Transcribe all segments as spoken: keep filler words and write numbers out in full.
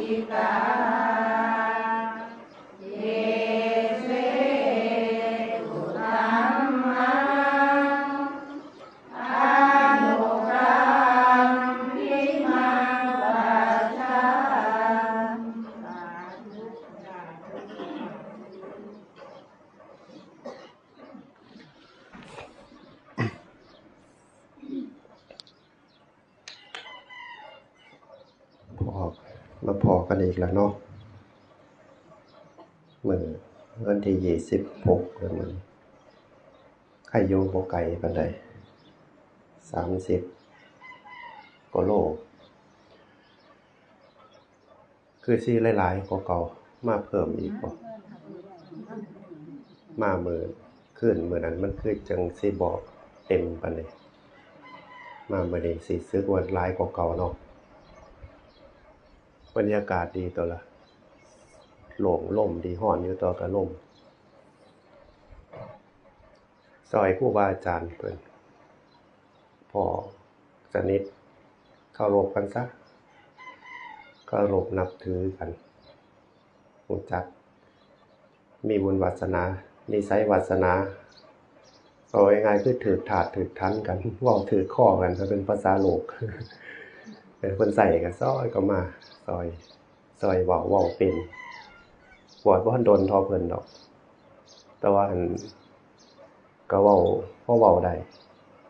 Ye se tu dhamma anukampimapacha. พอมาพอกันอีกแล้วเนาะ มื้อวันที่ยี่สิบหกแล้วมื้อนี้ ใครอยู่บ่ไกลปานใด สามสิบกว่าโล คือสิหลายๆกว่าเก่า มาเพิ่มอีกบ่ มามื้อคืนมื้อนั้นมันคือจั่งสิบ่เต็มปานใด มามื้อนี้สิรู้สึกว่าหลายกว่าเก่าเนาะ บรรยากาศดีตัวละ โล่ง ลมดี ร้อนอยู่ตัวกะลม ซอยครูบาอาจารย์เพิ่น พ้อสนิท เคารพกันซะ เคารพนับถือกัน รู้จัก มีบุญวาสนา นิสัยวาสนา เอาง่ายๆคือถืกธาตุถืกขันธ์กัน เว้าถืกคอกัน ถ้าเป็นภาษาโลก เออ เพิ่นใส่กัน ซอยเข้ามา ซอย ซอยเว้า เว้าเป็น บวชบ่ทันโดนเท่าเพิ่นดอก แต่ว่าหั่น ก็เว้า พอเว้าได้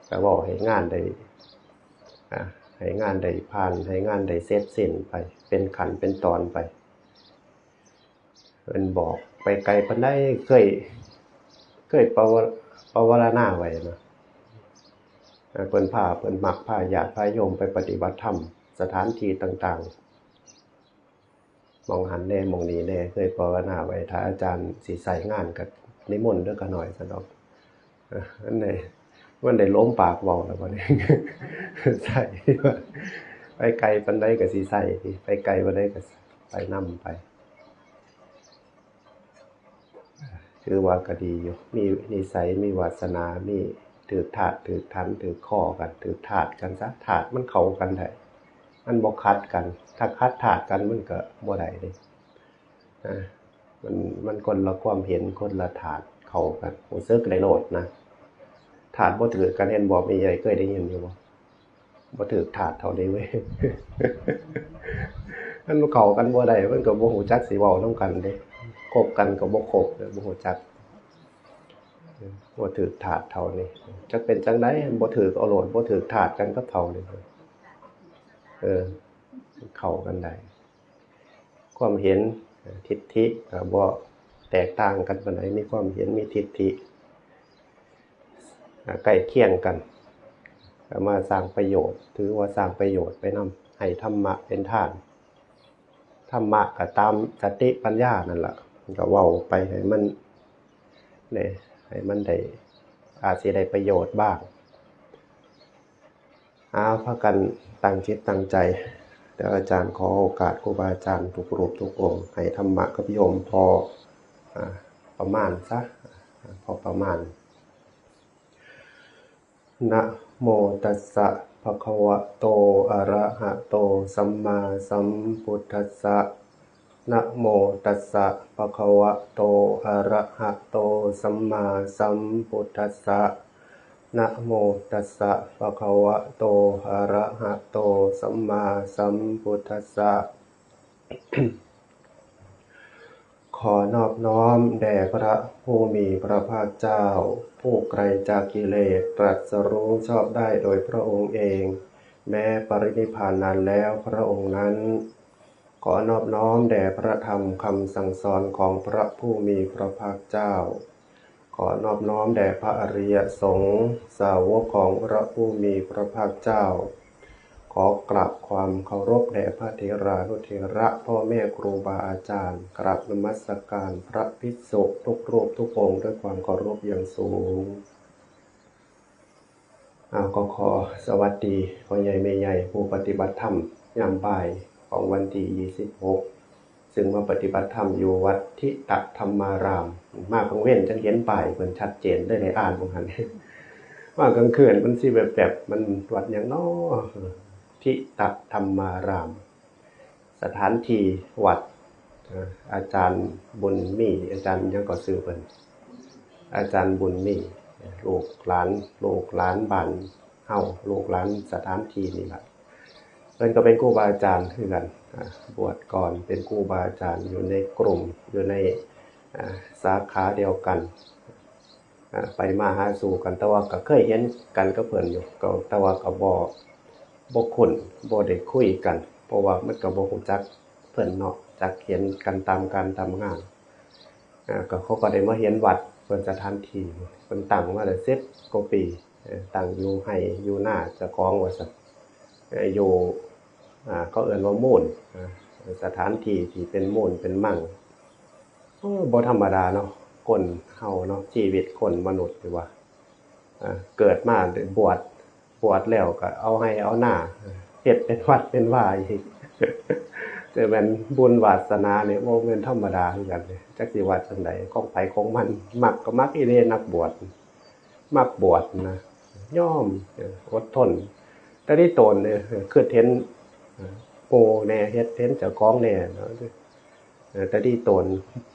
ก็เว้าให้งานได้ อ่า ให้งานได้ผ่าน ให้งานได้เสร็จสิ้นไป เป็นขั้นเป็นตอนไป เพิ่นบอก ไปไกลปานใด เคย เคยปวาร- ปวารณาไว้นะ อ่า เพิ่นพา เพิ่นมักพาญาติพาโยมไปปฏิบัติธรรม สถานที่ต่างๆ หม่องหั้นแหน่ หม่องนี้แหน่ เคยปวารณาไว้ ถ้าอาจารย์สิใส่งานก็นิมนต์เด้อข้าน้อย ซั่นดอก อ่ะ อันใด มันได้หลงปากเว้าแล้วบัดนี้ ใส่ ไปไกลปานใดก็สิใส่ติ ไปไกลปานใดก็ไปนำไป ถือว่าก็ดีอยู่ มีนิสัย มีวาสนา มีถืกธาตุถืกขันธ์ ถืกคอกัน ถืกธาตุกันซะ ธาตุมันเข้ากันได้ มันบ่ขัดกัน ถ้าขัดธาตุกันมันก็บ่ได้เด้ อ่า มัน มันคนละความเห็น คนละธาตุเข้ากัน รู้สึกได้โลดนะ ธาตุบ่ถืกกัน เห็นบ่ แม่ใหญ่เคยได้ยินอยู่บ่ บ่ถืกธาตุเท่าใดเว้ย มันเข้ากันบ่ได้ มันก็บ่รู้จักสิเว้านำกันเด้ คบกันก็บ่คบ บ่รู้จัก บ่ถืกธาตุเท่านี้ จักเป็นจั่งใด บ่ถืกเอาโลด บ่ถืกธาตุกันกับเฒ่านี่ เออ เข้ากันได้ ความเห็น ทิฏฐิ ก็บ่แตกต่างกันปานใด มีความเห็น มีทิฏฐิ อ่า ใกล้เคียงกัน ก็มาสร้างประโยชน์ ถือว่าสร้างประโยชน์ไปนำ ให้ธรรมะเป็นทาน ธรรมะก็ตามสติปัญญานั่นล่ะ ก็เว้าไปให้มัน เนี่ย ให้มันได้ อาจสิได้ประโยชน์บ้าง เอา พากันตั้งจิตตั้งใจ เดี๋ยวอาจารย์ขอโอกาสครูบาอาจารย์ทุกรูปทุกองค์ ให้ธรรมะกับโยมพอ อ่า ประมาณซะ พอประมาณ นะโมตัสสะ ภะคะวะโต อะระหะโต สัมมาสัมพุทธัสสะ นะโมตัสสะ ภะคะวะโต อะระหะโต สัมมาสัมพุทธัสสะ นะโมตัสสะ ภะคะวะโต อะระหะโต สัมมาสัมพุทธัสสะ ขอนอบน้อมแด่พระผู้มีพระภาคเจ้า ผู้ไกลจากกิเลส ตรัสรู้ชอบได้โดยพระองค์เอง แม้ปรินิพพานนานแล้วพระองค์นั้น ขอนอบน้อมแด่พระธรรมคำสั่งสอนของพระผู้มีพระภาคเจ้า ขอนอบน้อมแด่พระอริยสงฆ์สาวกของพระผู้มีพระภาคเจ้า ขอกราบความเคารพแด่พระเถรานุเถระพ่อแม่ครูบาอาจารย์ กราบนมัสการพระภิกษุทุกรูปทุกองค์ด้วยความเคารพอย่างสูง อ้าว ก็ขอสวัสดีพ่อใหญ่แม่ใหญ่ผู้ปฏิบัติธรรมยามบ่ายของวันที่ยี่สิบหก ซึ่งมาปฏิบัติธรรมอยู่วัดทิตะธรรมาราม มากลางเว็นจั่งเห็นป้ายเพิ่นชัดเจน ได้ได้อ่านบ่หั้น มากลางคืนมันสิแบบๆ มันวัดหยังน้อ ทิตะธรรมาราม สถานที่วัด เอ่อ อาจารย์บุญมี อาจารย์หยังก็ชื่อเพิ่น อาจารย์บุญมี ลูกหลาน ลูกหลานบ้านเฮา ลูกหลานสถานที่นี่ล่ะ เพิ่นก็เป็นครูบาอาจารย์คือกัน อ่า บวชก่อนเป็นครูบาอาจารย์อยู่ในกลุ่ม อยู่ใน อ่า สาขาเดียวกัน อ่า ไปมาหาสู่กัน แต่ว่าก็เคยเห็นกันกับเพิ่นอยู่ ก็ แต่ว่าก็บ่ บ่คุ้น บ่ได้คุยกัน เพราะว่ามันก็บ่ฮู้จักเพิ่นเนาะ จักเห็นกันตามการตามงาน อ่า ก็เขาก็ได้มาเห็นวัดเพิ่น สถานที่เพิ่นตั้งมาได้สิบกว่าปี เอ่อ ตั้งอยู่ไฮ่อยู่นาเจ้าของว่าซั่น เอ่อ อยู่ อ่า เขาเอิ้นว่ามูล อ่า สถานที่ที่เป็นมูลเป็นมัง โอ้ บ่ธรรมดาเนาะ คนเฮาเนาะ ชีวิตคนมนุษย์นี่ว่า อ่า เกิดมาบวช บวชแล้วก็เอาไฮ่เอานา เฮ็ดเป็นวัดเป็นวาอีก แต่แม่นบุญวาสนานี่บ่แม่นธรรมดาคือกันเด้ จักสิว่าจั่งใด ของไผของมัน มักก็มักอีหลี นักบวช มักบวชนะ ยอม เอ่อ อดทน แต่ที่ตนเนี่ย เอ่อ คิดเห็น เอ่อ โง่แน่ เฮ็ดเห็นเจ้าของแน่เนาะ เอ่อ แต่ที่ตน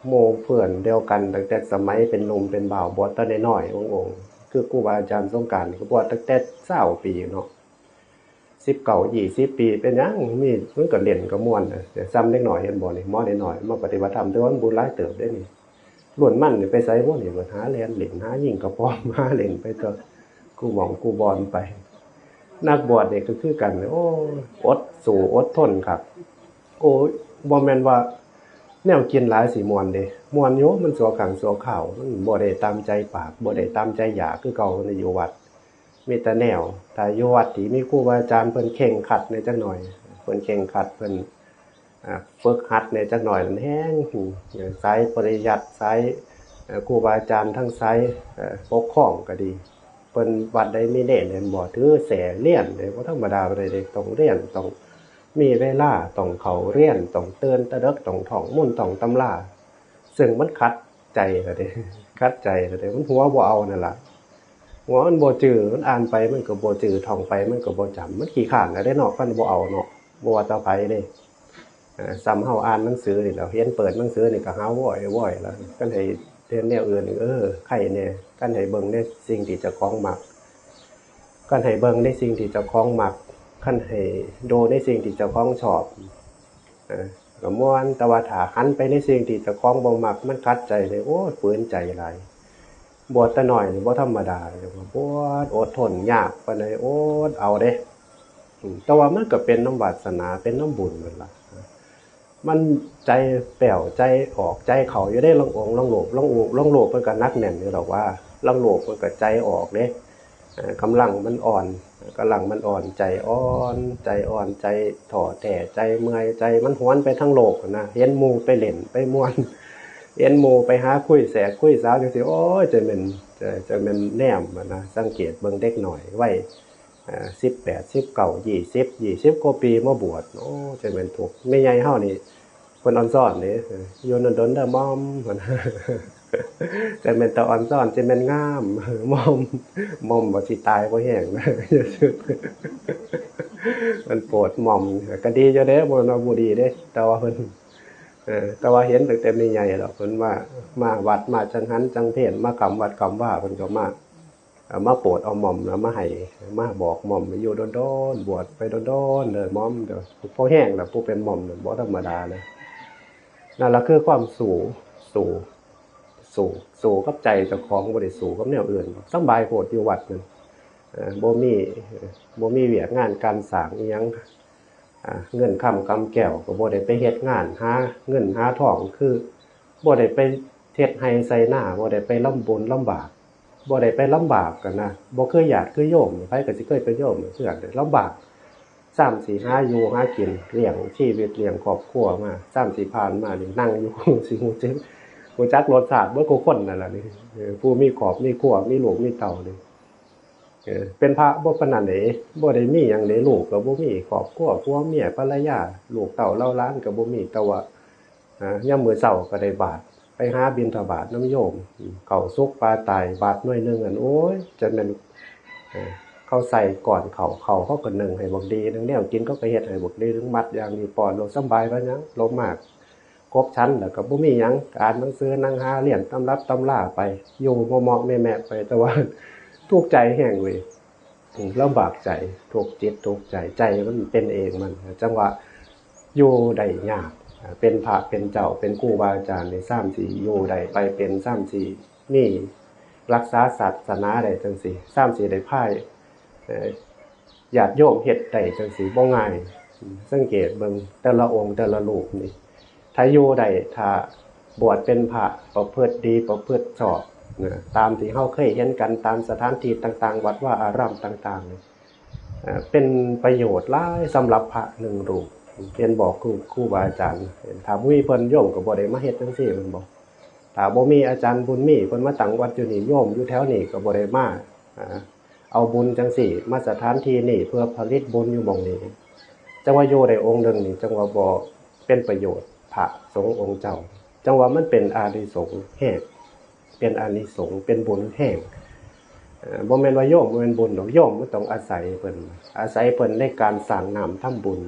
หมู่เพื่อนเดียวกัน ตั้งแต่สมัยเป็นหนุ่มเป็นบ่าว บวชแต่น้อยๆ องค์ๆ คือครูบาอาจารย์สงกรานต์นี่ก็บวชตั้งแต่ซาวปีเนาะ สิบเก้า ยี่สิบปี เป็นหยัง มี มันก็เล่นก็ม่วนน่ะ แต่ส่ำเด็กน้อยเห็นบ่นี่ หมอน้อยๆ มาปฏิบัติธรรม แต่ว่ามันบุญหลายเติบเด้นี่ รุ่นมันนี่ไปไสบ่นี่ หาแล่นเล่น หายิงกระป๋อม หาเล่นไปตัว กูหม่องกูบอนไป นักบวชนี่ก็คือกัน โอ้ย อดสู้อดทนครับ โอ้ย บ่แม่นว่าแนวกินหลายสิม่วนเด้ ม่วนอยู่ มันชั่วครั้งชั่วคราว มันบ่ได้ตามใจปาก บ่ได้ตามใจอยากคือเก่าในอยู่วัด มีแต่แนว ถ้าอยู่วัดที่มีครูบาอาจารย์เพิ่นเคร่งครัดแหน่จักหน่อย เพิ่นเคร่งครัด เพิ่น อ่า ฝึกหัดแหน่จักหน่อยนั่นแฮง สายปริยัติ สาย เอ่อ ครูบาอาจารย์ทั้งสาย เอ่อ ปกครองก็ดี เพิ่นวัดใดมีเณรแม่นบ่ ถือแส้เรียนเด้ บ่ธรรมดาปานใดเด้ ต้องเรียน ต้องมีเวลา ต้องเข้าเรียน ต้องตื่นแต่ดึก ต้องท่องมนต์ ท่องตำรา ซึ่งมันขัดใจล่ะเด้ ขัดใจล่ะเด้ มันหัวบ่เอานั่นล่ะ หัวมันบ่จื้อ มันอ่านไปมันก็บ่จื้อ ท่องไปมันก็บ่จำ มันขี้คร้านล่ะเด้เนาะ คันบ่เอาเนาะ บ่ว่าแต่ไผเด้ เอ่อ ส่ำเฮาอ่านหนังสือนี่แหล้ว เห็นเปิดหนังสือนี่ก็หาว้อยๆ แล้ว คันให้เฮ็ดแนวอื่นนี่ เออ ไคแหน่ คันให้เบิ่งในสิ่งที่เจ้าของมัก คันให้เบิ่งในสิ่งที่เจ้าของมัก คันให้ดูในสิ่งที่เจ้าของชอบ เออ ก็ม่วน แต่ว่าถ้าหันไปในสิ่งที่เจ้าของบ่มัก มันขัดใจเลย โอ้ย ฝืนใจหลาย บวชแต่น้อยนี่บ่ธรรมดาเลย บวชอดทนยากปานใด อดเอาเด้ อืม แต่ว่ามันก็เป็นนำวาสนา เป็นนำบุญนั่นล่ะ มันใจแป้ว ใจออก ใจเข้าอยู่เด้ ลางองค์ ลางรูป ลางองค์ ลางรูปเพิ่นก็หนักแน่นอยู่ดอกว่า ลางรูปเพิ่นก็ใจออกเด้ เอ่อ กำลังมันอ่อน กำลังมันอ่อน ใจอ่อน ใจอ่อน ใจท้อแท้ ใจเมื่อย ใจมันหวนไปทางโลกนะ เห็นหมู่ไปเล่นไปม่วน เห็นหมู่ไปหาคุยแสกคุยสาวจังซี่ โอ้ย จั่งแม่น จั่ง จั่งแม่นแนมอะนะ สังเกตเบิ่งเด็กน้อยวัย เอ่อ สิบแปด สิบเก้า ยี่สิบ ยี่สิบกว่าปีมาบวช โอ้ จั่งแม่นทุกข์ แม่ใหญ่เฮานี่ เพิ่นอ่อนซ้อนเด้ เออ อยู่ดนๆ เด้อหม่อม เพิ่น จั่งแม่นตาอ่อนซ้อน จั่งแม่นงาม หม่อม หม่อมว่าสิตายบ่แฮง มันโปรดหม่อม ก็ดีอยู่เด้ บ่แม่นว่าบ่ดีเด้ แต่ว่าเพิ่น เออ แต่ว่าเห็นตั้งแต่แม่ใหญ่แล้ว เพิ่นว่ามาวัดมาจังหันจังเพล มาคำวัดคำวา เพิ่นก็มา เอามาโปรดเอาหม่อมแล้วมาให้ มาบอกหม่อมอยู่ดนๆ บวชไปดนๆ เด้อหม่อม เด้อ พอแฮงแล้ว ผู้เป็นหม่อมนั่นบ่ธรรมดานะ นั่นล่ะคือความสู้ สู้ สู้ สู้กับใจเจ้าของ บ่ได้สู้กับแนวอื่น สำบายโพดอยู่วัดนั่น เอ่อ บ่มี บ่มีเวียกงานการสร้างอิหยัง อ่า เงินคำกำแก้วก็บ่ได้ไปเฮ็ดงานหาเงินหาทอง คือบ่ได้ไปเฮ็ดไร่ไถนา บ่ได้ไปลำบนลำบาก บ่ได้ไปลำบากกันนะ บ่คือญาติคือโยม ไผก็สิเคยเป็นโยมคือกัน ลำบาก ซ้ำสิหาอยู่หากิน เลี้ยงชีวิตเลี้ยงครอบครัวมา ซ้ำสิผ่านมานี่นั่งอยู่ สิฮู้จัก ฮู้จักรสชาติเบิดคู่คนนั่นล่ะนี่ เออ ผู้มีครอบมีครัว มีลูกมีเต้านี่ เออ เป็นพระบ่ปานนั้นเด้ บ่ได้มีหยังเด้ ลูกก็บ่มี ครอบครัว ผัวเมีย ภรรยา ลูกเต้าเหล่าหลานก็บ่มี แต่ว่า อ่า ยามมื้อเช้าก็ได้บาตร ไปหาบิณฑบาตนำโยม เข้าสุกปลาตาย บาตรหน่วยหนึ่งอัน โอ้ย จั่งแม่น เอ่อ เขาใส่ก่อนเขา เขาเขาก็นึ่งให้บักดีหนึ่ง แนวกินเขาก็เฮ็ดให้บักดีหนึ่ง มัดอย่างดี ป้อนโลดสำบาย บ่หยัง ลงมาก ครบฉันแล้วก็บ่มีหยัง อ่านหนังสือ นั่งหาเรียนตำรับตำราไป อยู่เหมาะๆแมะๆไป แต่ว่าทุกข์ใจแฮงเว้ย อืม ลำบากใจ ทุกข์จิตทุกข์ใจ ใจมันเป็นเองมัน จั่งว่าอยู่ได้ยาก อ่า เป็นพระเป็นเจ้า เป็นครูบาอาจารย์นี่ ซ่ามสิอยู่ได้ ไปเป็น ซ่ามสิมี รักษาศาสนาได้จั่งซี้ ซ่ามสิได้พา เอ่อ ญาติโยมเฮ็ดได้จั่งซี้ บ่ง่าย สังเกตเบิ่งแต่ละองค์แต่ละรูปนี่ ถ้าอยู่ได้ ถ้าบวชเป็นพระ ประพฤติดี ประพฤติชอบนะ ตามที่เฮาเคยเห็นกัน ตามสถานที่ต่างๆ วัดวาอารามต่างๆนี่ เอ่อ เป็นประโยชน์หลายสำหรับพระหนึ่งรูป เห็นบอกครู ครูบาอาจารย์ ถ้าบ่มีเพิ่น โยมก็บ่ได้มาเฮ็ดจั่งซี้ แม่นบ่ ถ้าบ่มีอาจารย์บุญมีเพิ่นมาตั้งวัดอยู่นี่ โยมอยู่แถวนี้ก็บ่ได้มา อ่า เอาบุญจั่งซี้ มาสถานที่นี่เพื่อผลิตบุญอยู่หม่องนี้ จั่งว่าอยู่ได้องค์หนึ่งนี่ จั่งว่าบ่เป็นประโยชน์ พระสงฆ์องค์เจ้า จั่งว่ามันเป็นอานิสงส์แฮง เป็นอานิสงส์ เป็นบุญแฮง เอ่อ บ่แม่นว่าโยมบ่แม่นบุญดอก โยมมันต้องอาศัยเพิ่น อาศัยเพิ่นในการสร้างน้ำทำบุญ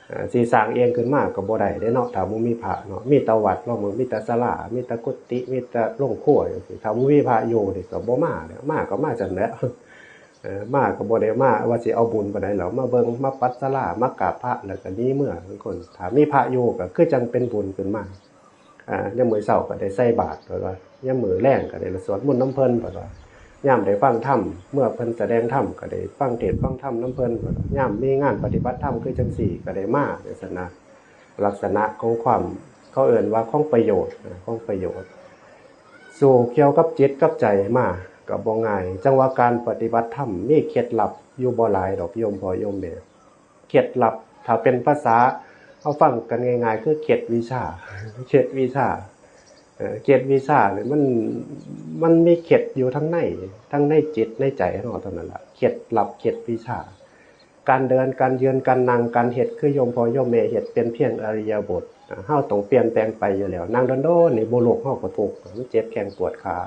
เอ่อ สิสร้างเองขึ้นมาก็บ่ได้เด้เนาะ ถ้าบ่มีพระเนาะ มีแต่วัด ลองเบิ่ง มีแต่ศาลา มีแต่กุฏิ มีแต่โรงครัวจั่งซี้ ถ้าบ่มีพระอยู่นี่ก็บ่มาแล้ว มาก็มาซั่นแหละ เอ่อ มาก็บ่ได้มาว่าสิเอาบุญปานใดหรอก มาเบิ่ง มาปัดศาลา มากราบพระ แล้วก็หนีเมือ บางคน ถ้ามีพระอยู่ก็คือจั่งเป็นบุญขึ้นมา อ่า ยามมื้อเช้าก็ได้ใส่บาตร เพิ่นว่า ยามมื้อแลงก็ได้สวดมนต์นำเพิ่น เพิ่นว่า ยามได้ฟังธรรม เมื่อเพิ่นแสดงธรรมก็ได้ฟังเทศน์ฟังธรรมนำเพิ่น เพิ่นว่า ยามมีงานปฏิบัติธรรมคือจั่งซี้ก็ได้มา จั่งซั้นนะ ลักษณะของความ เขาเอิ้นว่าของประโยชน์นะ ของประโยชน์ สู่เกี่ยวกับจิตกับใจมาก็บ่ง่าย จั่งว่าการปฏิบัติธรรมมีเคล็ดลับอยู่บ่หลายดอก โยมพ่อโยมแม่ เคล็ดลับ ถ้าเป็นภาษาเฮาฟังกันง่ายๆ คือเคล็ดวิชา เคล็ดวิชา เอ่อ เคล็ดวิชานี่มัน มันมีเคล็ดอยู่ทางใน ทางในจิตในใจเฮาเท่านั้นล่ะ เคล็ดลับ เคล็ดวิชา การเดิน การยืน การนั่ง การเฮ็ดคือโยมพ่อโยมแม่เฮ็ด เป็นเพียงอิริยาบถ เฮาต้องเปลี่ยนแปลงไปอยู่แล้ว นั่งโดนๆนี่บ่ลุกเฮาก็ทุกข์ มันเจ็บแข้งปวดขา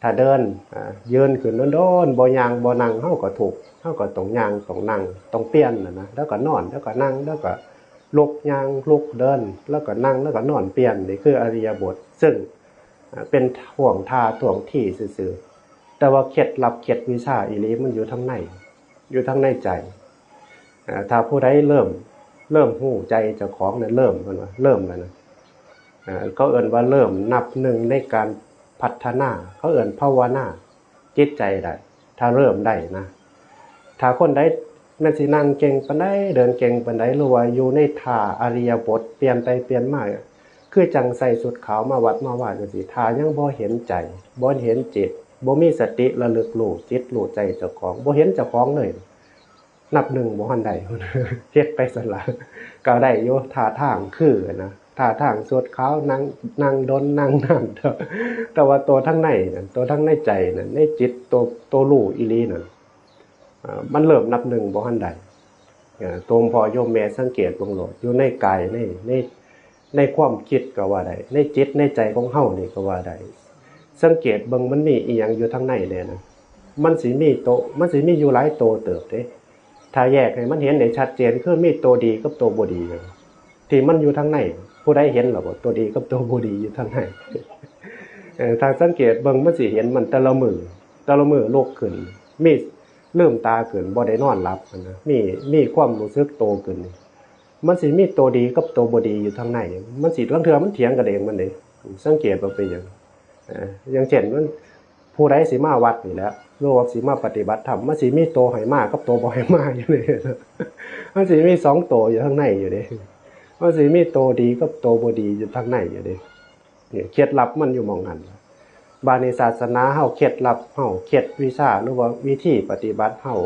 ถ้าเดิน อ่า ยืนขึ้นโดนๆ บ่ย่างบ่นั่ง เฮาก็ทุกข์ เฮาก็ต้องย่าง ต้องนั่ง ต้องเปลี่ยนน่ะนะ แล้วก็นอน แล้วก็นั่ง แล้วก็ลุกย่าง ลุกเดิน แล้วก็นั่ง แล้วก็นอน เปลี่ยน นี่คืออิริยาบถ ซึ่ง อ่า เป็นท่วงท่าท่วงทีซื่อๆ แต่ว่าเคล็ดลับ เคล็ดวิชาอีหลีมันอยู่ทางใน อยู่ทางในใจ อ่า ถ้าผู้ใดเริ่ม เริ่มฮู้ใจเจ้าของเนี่ย เริ่ม เพิ่นว่า เริ่มแล้วนะ อ่า เขาเอิ้นว่าเริ่มนับหนึ่งในการพัฒนา เขาเอิ้นภาวนาจิตใจได้ ถ้าเริ่มได้นะ ถ้าคนใดแม่นสินั่งเก่งปานใด เดินเก่งปานใด หรือว่าอยู่ในท่าอิริยาบถเปลี่ยนไปเปลี่ยนมา คือจั่งใส่ชุดขาวมาวัดมาวาจั่งซี้ ถ้ายังบ่เห็นใจ บ่เห็นจิต บ่มีสติระลึกรู้จิตรู้ใจเจ้าของ บ่เห็นเจ้าของเลย นับหนึ่งบ่ทันได้ เฮ็ดไปซั่นล่ะ ก็ได้อยู่ ท่าทางคือนะ ท่าทางชุดขาว นั่ง นั่งดน นั่งนาน แต่ว่าตัวทางในนั่น ตัวทางในใจนั่น ในจิต ตัว ตัวรู้อีหลีนั่น อ่า มันเริ่มนับหนึ่งบ่ทันได้ อ่า โยมพ่อโยมแม่สังเกตเบิ่งโลด อยู่ในกาย ใน ใน ในความคิดก็ว่าได้ ในจิตในใจของเฮานี่ก็ว่าได้ สังเกตเบิ่งมันมีอีหยังอยู่ทางในแน่นะ มันสิมีโต มันสิมีอยู่หลายโตเติบเด้ ถ้าแยกให้มันเห็นได้ชัดเจน คือมีโตดีกับโตบ่ดี ที่มันอยู่ทางใน ผู้ใดเห็นแล้วบ่ โตดีกับโตบ่ดีอยู่ทางใน เอ่อ ถ้าสังเกตเบิ่งมันสิเห็นมันแต่ละมื้อ แต่ละมื้อลุกขึ้น มี ลืมตาขึ้น บ่ได้นอนหลับหั้นนะ มี มีความรู้สึกโตขึ้นนี่ มันสิมีโตดีกับโตบ่ดีอยู่ทางใน มันสิ ลางเทื่อมันเถียงกันเองมันเด้ สังเกตว่าเป็นหยัง เอ่อ อย่างเช่นมัน ผู้ใดสิมาวัดนี่แหละ หรือว่าสิมาปฏิบัติธรรม มันสิมีโตให้มากับโตบ่ให้มาอยู่เด้ มันสิมีสองโตอยู่ทางในอยู่เด้ มันสิมีโตดีกับโตบ่ดีอยู่ทางในอยู่เด้ นี่เคล็ดลับมันอยู่หม่องนั้นล่ะ บาดนี้ศาสนาเฮา เคล็ดลับเฮา เคล็ดวิชา หรือว่าวิธีปฏิบัติเฮา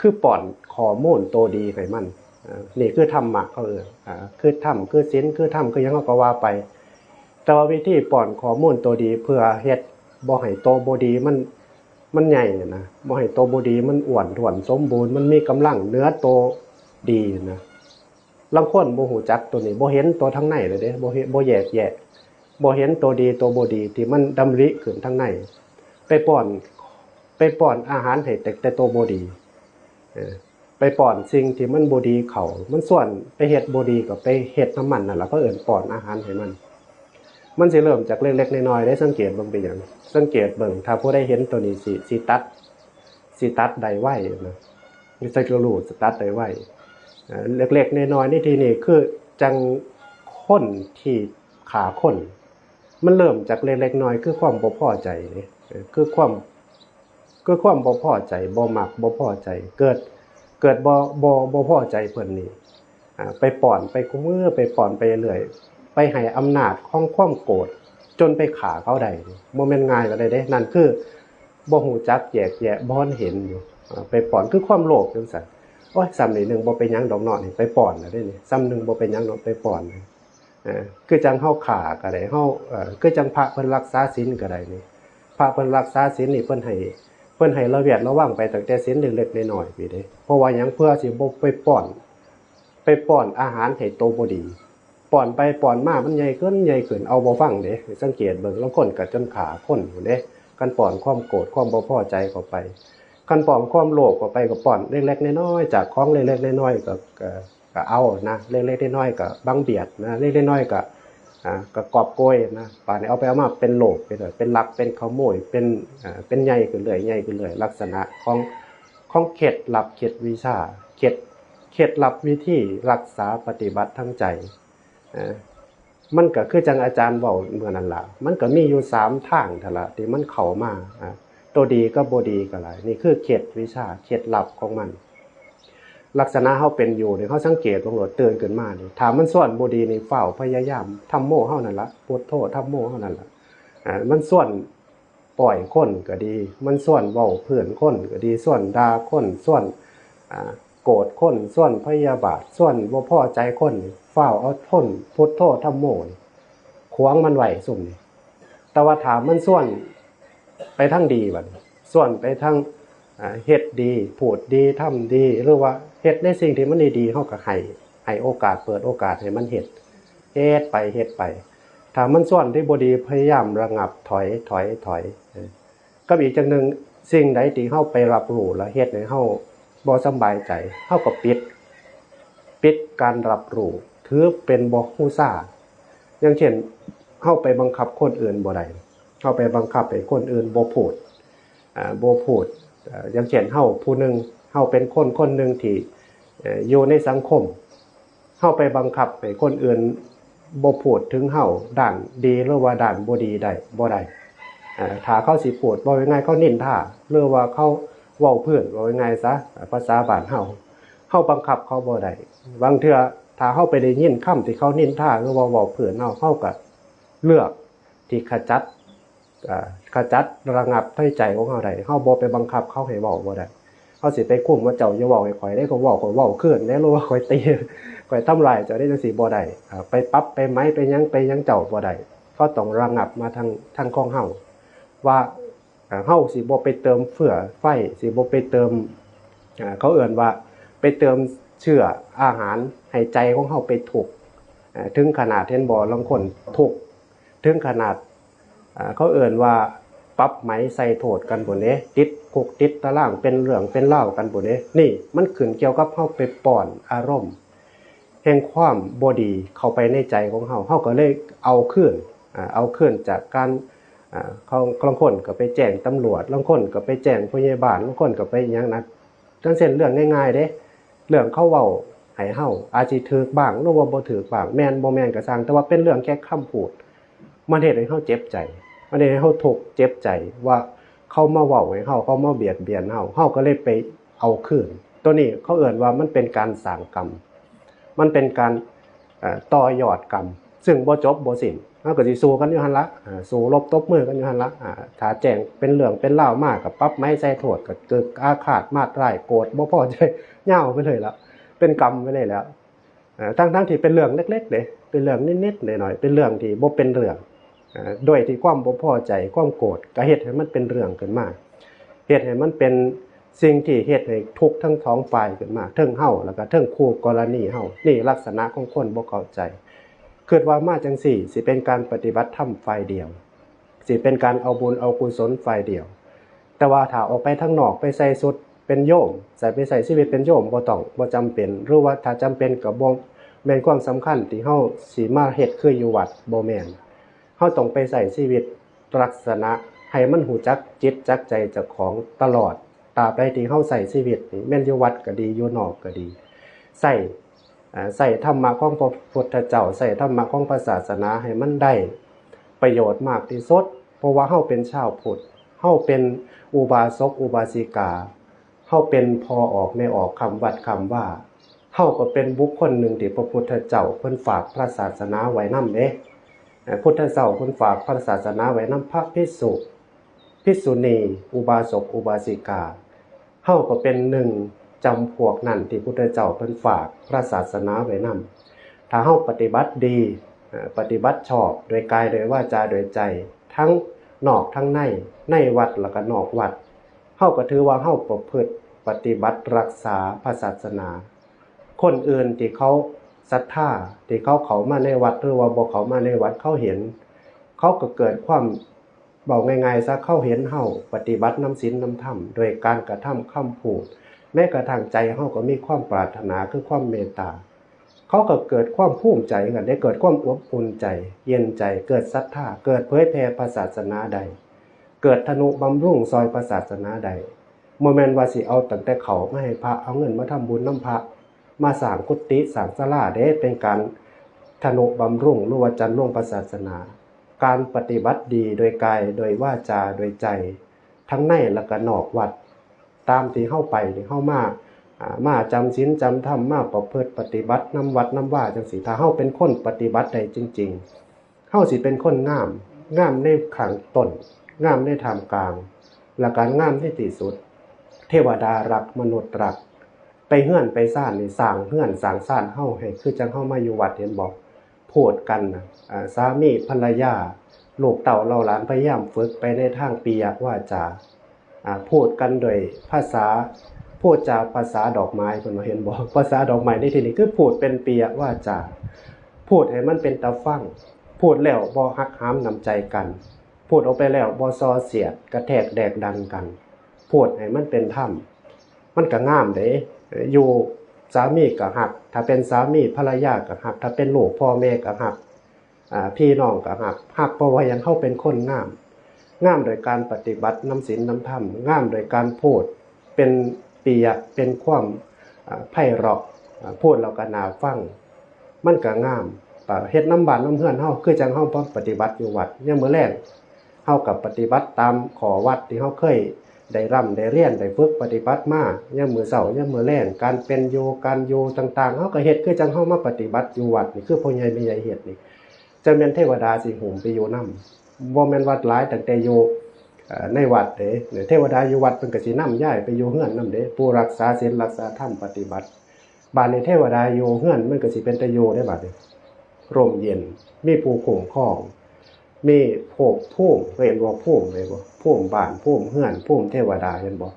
คือป้อนข้อมูลโตดีให้มัน อ่า นี่คือธรรมะเขาเอิ้น อ่า คือธรรม คือศีล คือธรรม คือหยังเฮาก็ว่าไป แต่ว่าวิธีป้อนข้อมูลโตดีเพื่อเฮ็ดบ่ให้โตบ่ดีมัน มันใหญ่น่ะนะ บ่ให้โตบ่ดีมันอ้วนท้วนสมบูรณ์ มันมีกำลังเหนือโตดีน่ะ ลางคนบ่ฮู้จักตัวนี้ บ่เห็นตัวทางในเลยเด้ บ่เห็น บ่แยกแยะ บ่เห็นตัวดีตัวบ่ดีที่มันดำริขึ้นทางใน ไปป้อน ไปป้อนอาหารให้แต่แต่ตัวบ่ดี เออ ไปป้อนสิ่งที่มันบ่ดีเข้า มันชวนไปเฮ็ดบ่ดีก็ไปเฮ็ดนำมันนั่นล่ะ เขาเอิ้นป้อนอาหารให้มัน มันสิเริ่มจากเล็กๆน้อยๆเด้ สังเกตเบิ่งเป็นหยัง สังเกตเบิ่ง ถ้าผู้ใดเห็นตัวนี้สิ สิตัด สิตัดได้ไวนะ มีไซเคิลรูทตัดได้ไว เอ่อ เล็กๆน้อยๆในที่นี้คือจั่งคนที่ฆ่าคน มันเริ่มจากเล็กๆน้อยๆคือความบ่พอใจนี่ เอ่อ คือความ คือความบ่พอใจ บ่มัก บ่พอใจ เกิด เกิดบ่ บ่ บ่พอใจเพิ่นนี่ อ่า ไปป้อน ไปคุมมือ ไปป้อนไปเรื่อย ไปให้อำนาจของความโกรธ จนไปฆ่าเขาได้นี่ บ่แม่นง่ายปานใดเด้ นั่นคือบ่ฮู้จักแยกแยะ บ่ทันเห็นอยู่ อ่า ไปป้อน คือความโลภจั่งซั้น โอ๊ย ส่ำนี้หนึ่งบ่เป็นหยังดอกเนาะนี่ ไปป้อนแล้วเด้นี่ ส่ำหนึ่งบ่เป็นหยังดอก ไปป้อน เอ่อ คือจั่งเฮาฆ่าก็ได้ เฮา เอ่อ คือจั่งพระเพิ่นรักษาศีลก็ได้นี่ พระเพิ่นรักษาศีลนี่เพิ่นให้ เพิ่นให้ระแวดระวังไปตั้งแต่ศีลเล็กๆน้อยๆพี้เด้ เพราะว่าหยัง เพื่อสิบ่ไปป้อน ไปป้อนอาหารให้โตบ่ดี ป้อนไปป้อนมามันใหญ่ขึ้น ใหญ่ขึ้น เอาบ่ฟังเด้ สังเกตเบิ่ง ลางคนก็จนฆ่าคนพู้นเด้ คันป้อนความโกรธ ความบ่พอใจเข้าไป คันป้อนความโลภเข้าไป ก็ป้อนเล็กๆน้อยๆ จากของเล็กๆน้อยๆ ก็ ก็ ก็เอานะ เล็กๆน้อยๆก็บังเบียดนะ เล็กๆน้อยๆก็ อ่า ก็กอบโกยนะ บาดนี้เอาไปเอามาเป็นโลภไปเลย เป็นลัก เป็นขโมย เป็น อ่า เป็นใหญ่ขึ้นเรื่อย ใหญ่ขึ้นเรื่อย ลักษณะของ ของเคล็ดลับ เคล็ดวิชา เคล็ด เคล็ดลับวิธีรักษาปฏิบัติทางใจ อ่า มันก็คือจั่งอาจารย์เว้าเมื่อนั้นล่ะ มันก็มีอยู่สามทางเท่านั้นล่ะที่มันเข้ามา อ่า ตัวดีกับบ่ดีก็หลาย นี่คือเคล็ดวิชา เคล็ดลับของมัน ลักษณะเฮาเป็นอยู่นี่ เฮาสังเกตเบิ่งโลด ตื่นขึ้นมานี่ ถ้ามันชวนบ่ดีนี่ ฟ้าวพยายาม ธัมโมเฮานั่นล่ะ พุทโธ ธัมโมเฮานั่นล่ะ อ่า มันชวนป้อยคนก็ดี มันชวนเว้าพื้นคนก็ดี ชวนด่าคน ชวน อ่า โกรธคน ชวนพยาบาท ชวนบ่พอใจคนนี่ ฟ้าวเอาทน พุทโธ ธัมโมนี่ ขวางมันไว้ซุมนี่ แต่ว่าถ้ามันชวนไปทางดีบัดนี้ ชวนไปทาง อ่า เฮ็ดดี พูดดี ทำดี หรือว่าเฮ็ดในสิ่งที่มันดีๆ เฮาก็ให้ ให้โอกาส เปิดโอกาสให้มันเฮ็ด เฮ็ดไป เฮ็ดไป ถ้ามันชวนที่บ่ดี พยายามระงับ ถอย ถอย ถอย เออ กับอีกจั่งหนึ่ง สิ่งใดที่เฮาไปรับรู้แล้วเฮ็ดให้เฮาบ่สำบายใจ เฮาก็ปิด ปิดการรับรู้ ถือเป็นบ่ฮู้ซ่า อย่างเช่น เฮาไปบังคับคนอื่นบ่ได้ เฮาไปบังคับให้คนอื่นบ่พูด อ่า บ่พูด อ่า อย่างเช่น เฮาผู้หนึ่ง เฮาเป็นคนคนหนึ่งที่ เอ่อ อยู่ในสังคม เฮาไปบังคับให้คนอื่นบ่พูดถึงเฮาด้านดีหรือว่าด้านบ่ดีได้ บ่ได้ อ่า ถ้าเขาสิพูด เว้าง่ายๆ เขานินทา หรือว่าเขาเว้าพื้น เว้าง่ายๆซะ ภาษาบ้านเฮา เฮาบังคับเขาบ่ได้ บางเทื่อถ้าเฮาไปได้ยินคำที่เขานินทา หรือว่าเว้าพื้นเฮา เฮาก็เลือกที่ขจัด อ่า ขจัดระงับในใจของเฮาได้ เฮาบ่ไปบังคับเขาให้เว้าบ่ได้ เฮาสิไปคุมว่าเจ้าอย่าเว้าให้ข้อยเด้ ข้อยเว้า ข้อยเว้าคืนเด้ หรือว่าข้อยตี ข้อยทำร้ายเจ้าเด้ จั่งซี้บ่ได้ อ่า ไปปรับไปไหม ไปหยัง ไปหยังเจ้าบ่ได้ เฮาต้องระงับมาทาง ทางของเฮา ว่า อ่า เฮาสิบ่ไปเติมเฟื่อไฟ สิบ่ไปเติม อ่า เขาเอิ้นว่าไปเติมเชื้ออาหารให้ใจของเฮาไปทุกข์ อ่า ถึงขนาดเห็นบ่ ลางคนทุกข์ ถึงขนาด อ่า เขาเอิ้นว่าปรับไหมใส่โทษกันพู้นเด้ ติดคุกติดตาราง เป็นเรื่องเป็นราวกันพู้นเด้ นี่มันขึ้นเกี่ยวกับเฮาไปป้อนอารมณ์แห่งความบ่ดีเข้าไปในใจของเฮา เฮาก็เลยเอาคืน อ่า เอาคืนจากการ อ่า เขา ลางคนก็ไปแจ้งตำรวจ ลางคนก็ไปแจ้งพยาบาล ลางคนก็ไปหยังนะ จั่งเช่นเรื่องง่ายๆเด้ เรื่องเขาเว้าให้เฮา อาจสิถูกบ้าง หรือว่าบ่ถูกบ้าง แม่นบ่แม่นก็ซ่าง แต่ว่าเป็นเรื่องแค่คำพูด มันเฮ็ดให้เฮาเจ็บใจ มันเฮ็ดให้เฮาทุกข์เจ็บใจว่าเขามาเว้าให้เฮา เขามาเบียดเบียนเฮา เฮาก็เลยไปเอาคืน ตัวนี้เขาเอิ้นว่ามันเป็นการสร้างกรรม มันเป็นการ เอ่อ ต่อยอดกรรม ซึ่งบ่จบบ่สิ้น เฮาก็สิสู้กันอยู่หั่นละ อ่า สู้รบตบมือกันอยู่หั่นละ อ่า ถ้าแจ้งเป็นเรื่องเป็นราวมาก็ปรับไหมใส่โทษ ก็เกิดอาฆาตมาดร้าย โกรธบ่พอใจ ยาวไปเลยละ เป็นกรรมไปเลยแล้ว เอ่อ ทั้งๆที่เป็นเรื่องเล็กๆเด้ เป็นเรื่องนิดๆหน่อยๆ เป็นเรื่องที่บ่เป็นเรื่อง เอ่อ โดยที่ความบ่พอใจ ความโกรธ ก็เฮ็ดให้มันเป็นเรื่องขึ้นมา เฮ็ดให้มันเป็นสิ่งที่เฮ็ดให้ทุกข์ทั้งสองฝ่ายขึ้นมา เทิงเฮา แล้วก็เทิงคู่กรณีเฮา นี่ลักษณะของคนบ่เข้าใจ คิดว่ามาจั่งซี้ สิเป็นการปฏิบัติธรรมฝ่ายเดียว สิเป็นการเอาบุญเอากุศลฝ่ายเดียว แต่ว่าถ้าออกไปทางนอกไปใส่ชุดเป็นโยม ใส่ไปใส่ชีวิตเป็นโยมบ่ต้องบ่จำเป็น หรือว่าถ้าจำเป็นก็บ่แม่นความสำคัญที่เฮาสิมาเฮ็ดคืออยู่วัด บ่แม่น เฮาต้องไปใส่ชีวิตลักษณะให้มันฮู้จักจิตจักใจเจ้าของตลอด ตราบใดที่เฮาใส่ชีวิตนี่ แม่นอยู่วัดก็ดี อยู่นอกก็ดี ใส่ อ่า ใส่ธรรมะของพระพุทธเจ้า ใส่ธรรมะของพระศาสนาให้มันได้ประโยชน์มากที่สุด เพราะว่าเฮาเป็นชาวพุทธ เฮาเป็นอุบาสกอุบาสิกา เฮาเป็นพ่อออกแม่ออก คำวัดคำวา เฮาก็เป็นบุคคลหนึ่งที่พระพุทธเจ้าเพิ่นฝากพระศาสนาไว้นำเด้ เอ่อ พุทธเจ้าเพิ่นฝากพระศาสนาไว้นำพระภิกษุ ภิกษุณี อุบาสกอุบาสิกา เฮาก็เป็นหนึ่งจำพวกนั้นที่พุทธเจ้าเพิ่นฝากพระศาสนาไว้นำ ถ้าเฮาปฏิบัติดี เอ่อ ปฏิบัติชอบโดยกายโดยวาจาโดยใจ ทั้งนอกทั้งใน ในวัดแล้วก็นอกวัด เฮาก็ถือว่าเฮาประพฤติปฏิบัติรักษาพระศาสนา คนอื่นที่เขาศรัทธา ที่เขาเข้ามาในวัด หรือว่าบ่เข้ามาในวัด เขาเห็น เขาก็เกิดความ เว้าง่ายๆซะ เขาเห็นเฮาปฏิบัตินำศีลนำธรรม โดยการกระทำคำพูด แม้กระทั่งใจเฮาก็มีความปรารถนาคือความเมตตา เขาก็เกิดความภูมิใจกัน ได้เกิดความอบอุ่นใจ เย็นใจ เกิดศรัทธา เกิดเผยแผ่พระศาสนาได้ เกิดทนุบำรุงซอยพระศาสนาได้ บ่แม่นว่าสิเอาตั้งแต่ข้าวมาให้พระ เอาเงินมาทำบุญนำพระ มาสร้างกุฏิสร้างศาลาเด้ เป็นการทนุบำรุงหรือว่าจันลวงพระศาสนา การปฏิบัติดีโดยกายโดยวาจาโดยใจ ทั้งในและก็นอกวัด ตามที่เฮาไปนี่ เฮามา อ่า มาจำศีลจำธรรม มาประพฤติปฏิบัตินำวัดนำวาจั่งซี้ ถ้าเฮาเป็นคนปฏิบัติได้จริงๆ เฮาสิเป็นคนงาม งามในข้างต้น งามในท่ามกลาง และก็งามในที่สุด เทวดารัก มนุษย์รัก ไปเฮือนไปซานนี่ สร้างเฮือนสร้างซานเฮาให้คือจั่งเฮามาอยู่วัด เห็นบ่ พูดกันน่ะ อ่า สามีภรรยา ลูกเต้าเหล่าหลาน พยายามฝึกไปในทางปิยวาจา อ่า พูดกันโดยภาษา พูดจาภาษาดอกไม้ เพิ่นว่า เห็นบ่ ภาษาดอกไม้ในที่นี้คือพูดเป็นปิยวาจา พูดให้มันเป็นตาฟัง พูดแล้วบ่หักหามน้ำใจกัน พูดออกไปแล้วบ่ส่อเสียด กระแทกแดกดันกัน พูดให้มันเป็นธรรม มันก็งามเด้ อยู่ สามีก็ฮัก ถ้าเป็นสามีภรรยาก็ฮัก ถ้าเป็นลูกพ่อแม่ก็ฮัก อ่า พี่น้องก็ฮัก ฮักเพราะว่าหยัง เฮาเป็นคนงาม งามโดยการปฏิบัตินำศีลนำธรรม งามโดยการพูด เป็นปิยะ เป็นความ อ่า ไพเราะ อ่า พูดแล้วก็น่าฟัง มันก็งาม ก็เฮ็ดนำบ้านนำเฮือนเฮา คือจั่งเฮาปฏิบัติอยู่วัด ยามมื้อแลง เฮาก็ปฏิบัติตามข้อวัดที่เฮาเคยได้ร่ำได้เรียน ได้ฝึกปฏิบัติมา ยามมื้อเช้า ยามมื้อแลง การเป็นอยู่ การอยู่ต่างๆ เฮาก็เฮ็ดคือจั่งเฮามาปฏิบัติอยู่วัดนี่ คือพ่อใหญ่แม่ใหญ่เฮ็ดนี่ จั่งแม่นเทวดาสิโหมไปอยู่นำ บ่แม่นว่าหลายตั้งแต่อยู่ เอ่อ ในวัดเด้ เทวดาอยู่วัดเพิ่นก็สินำย้ายไปอยู่เฮือนนำเด้ ผู้รักษาศีลรักษาธรรมปฏิบัติ บาดนี้เทวดาอยู่เฮือนมันก็สิเป็นตาอยู่ได้บาดนี้ ร่มเย็น มีผู้คุ้มครอง มีภพภูมิ เห็นว่าภูมิเลยบ่ ภูมิบ้าน ภูมิเฮือน ภูมิเทวดา เห็นบ่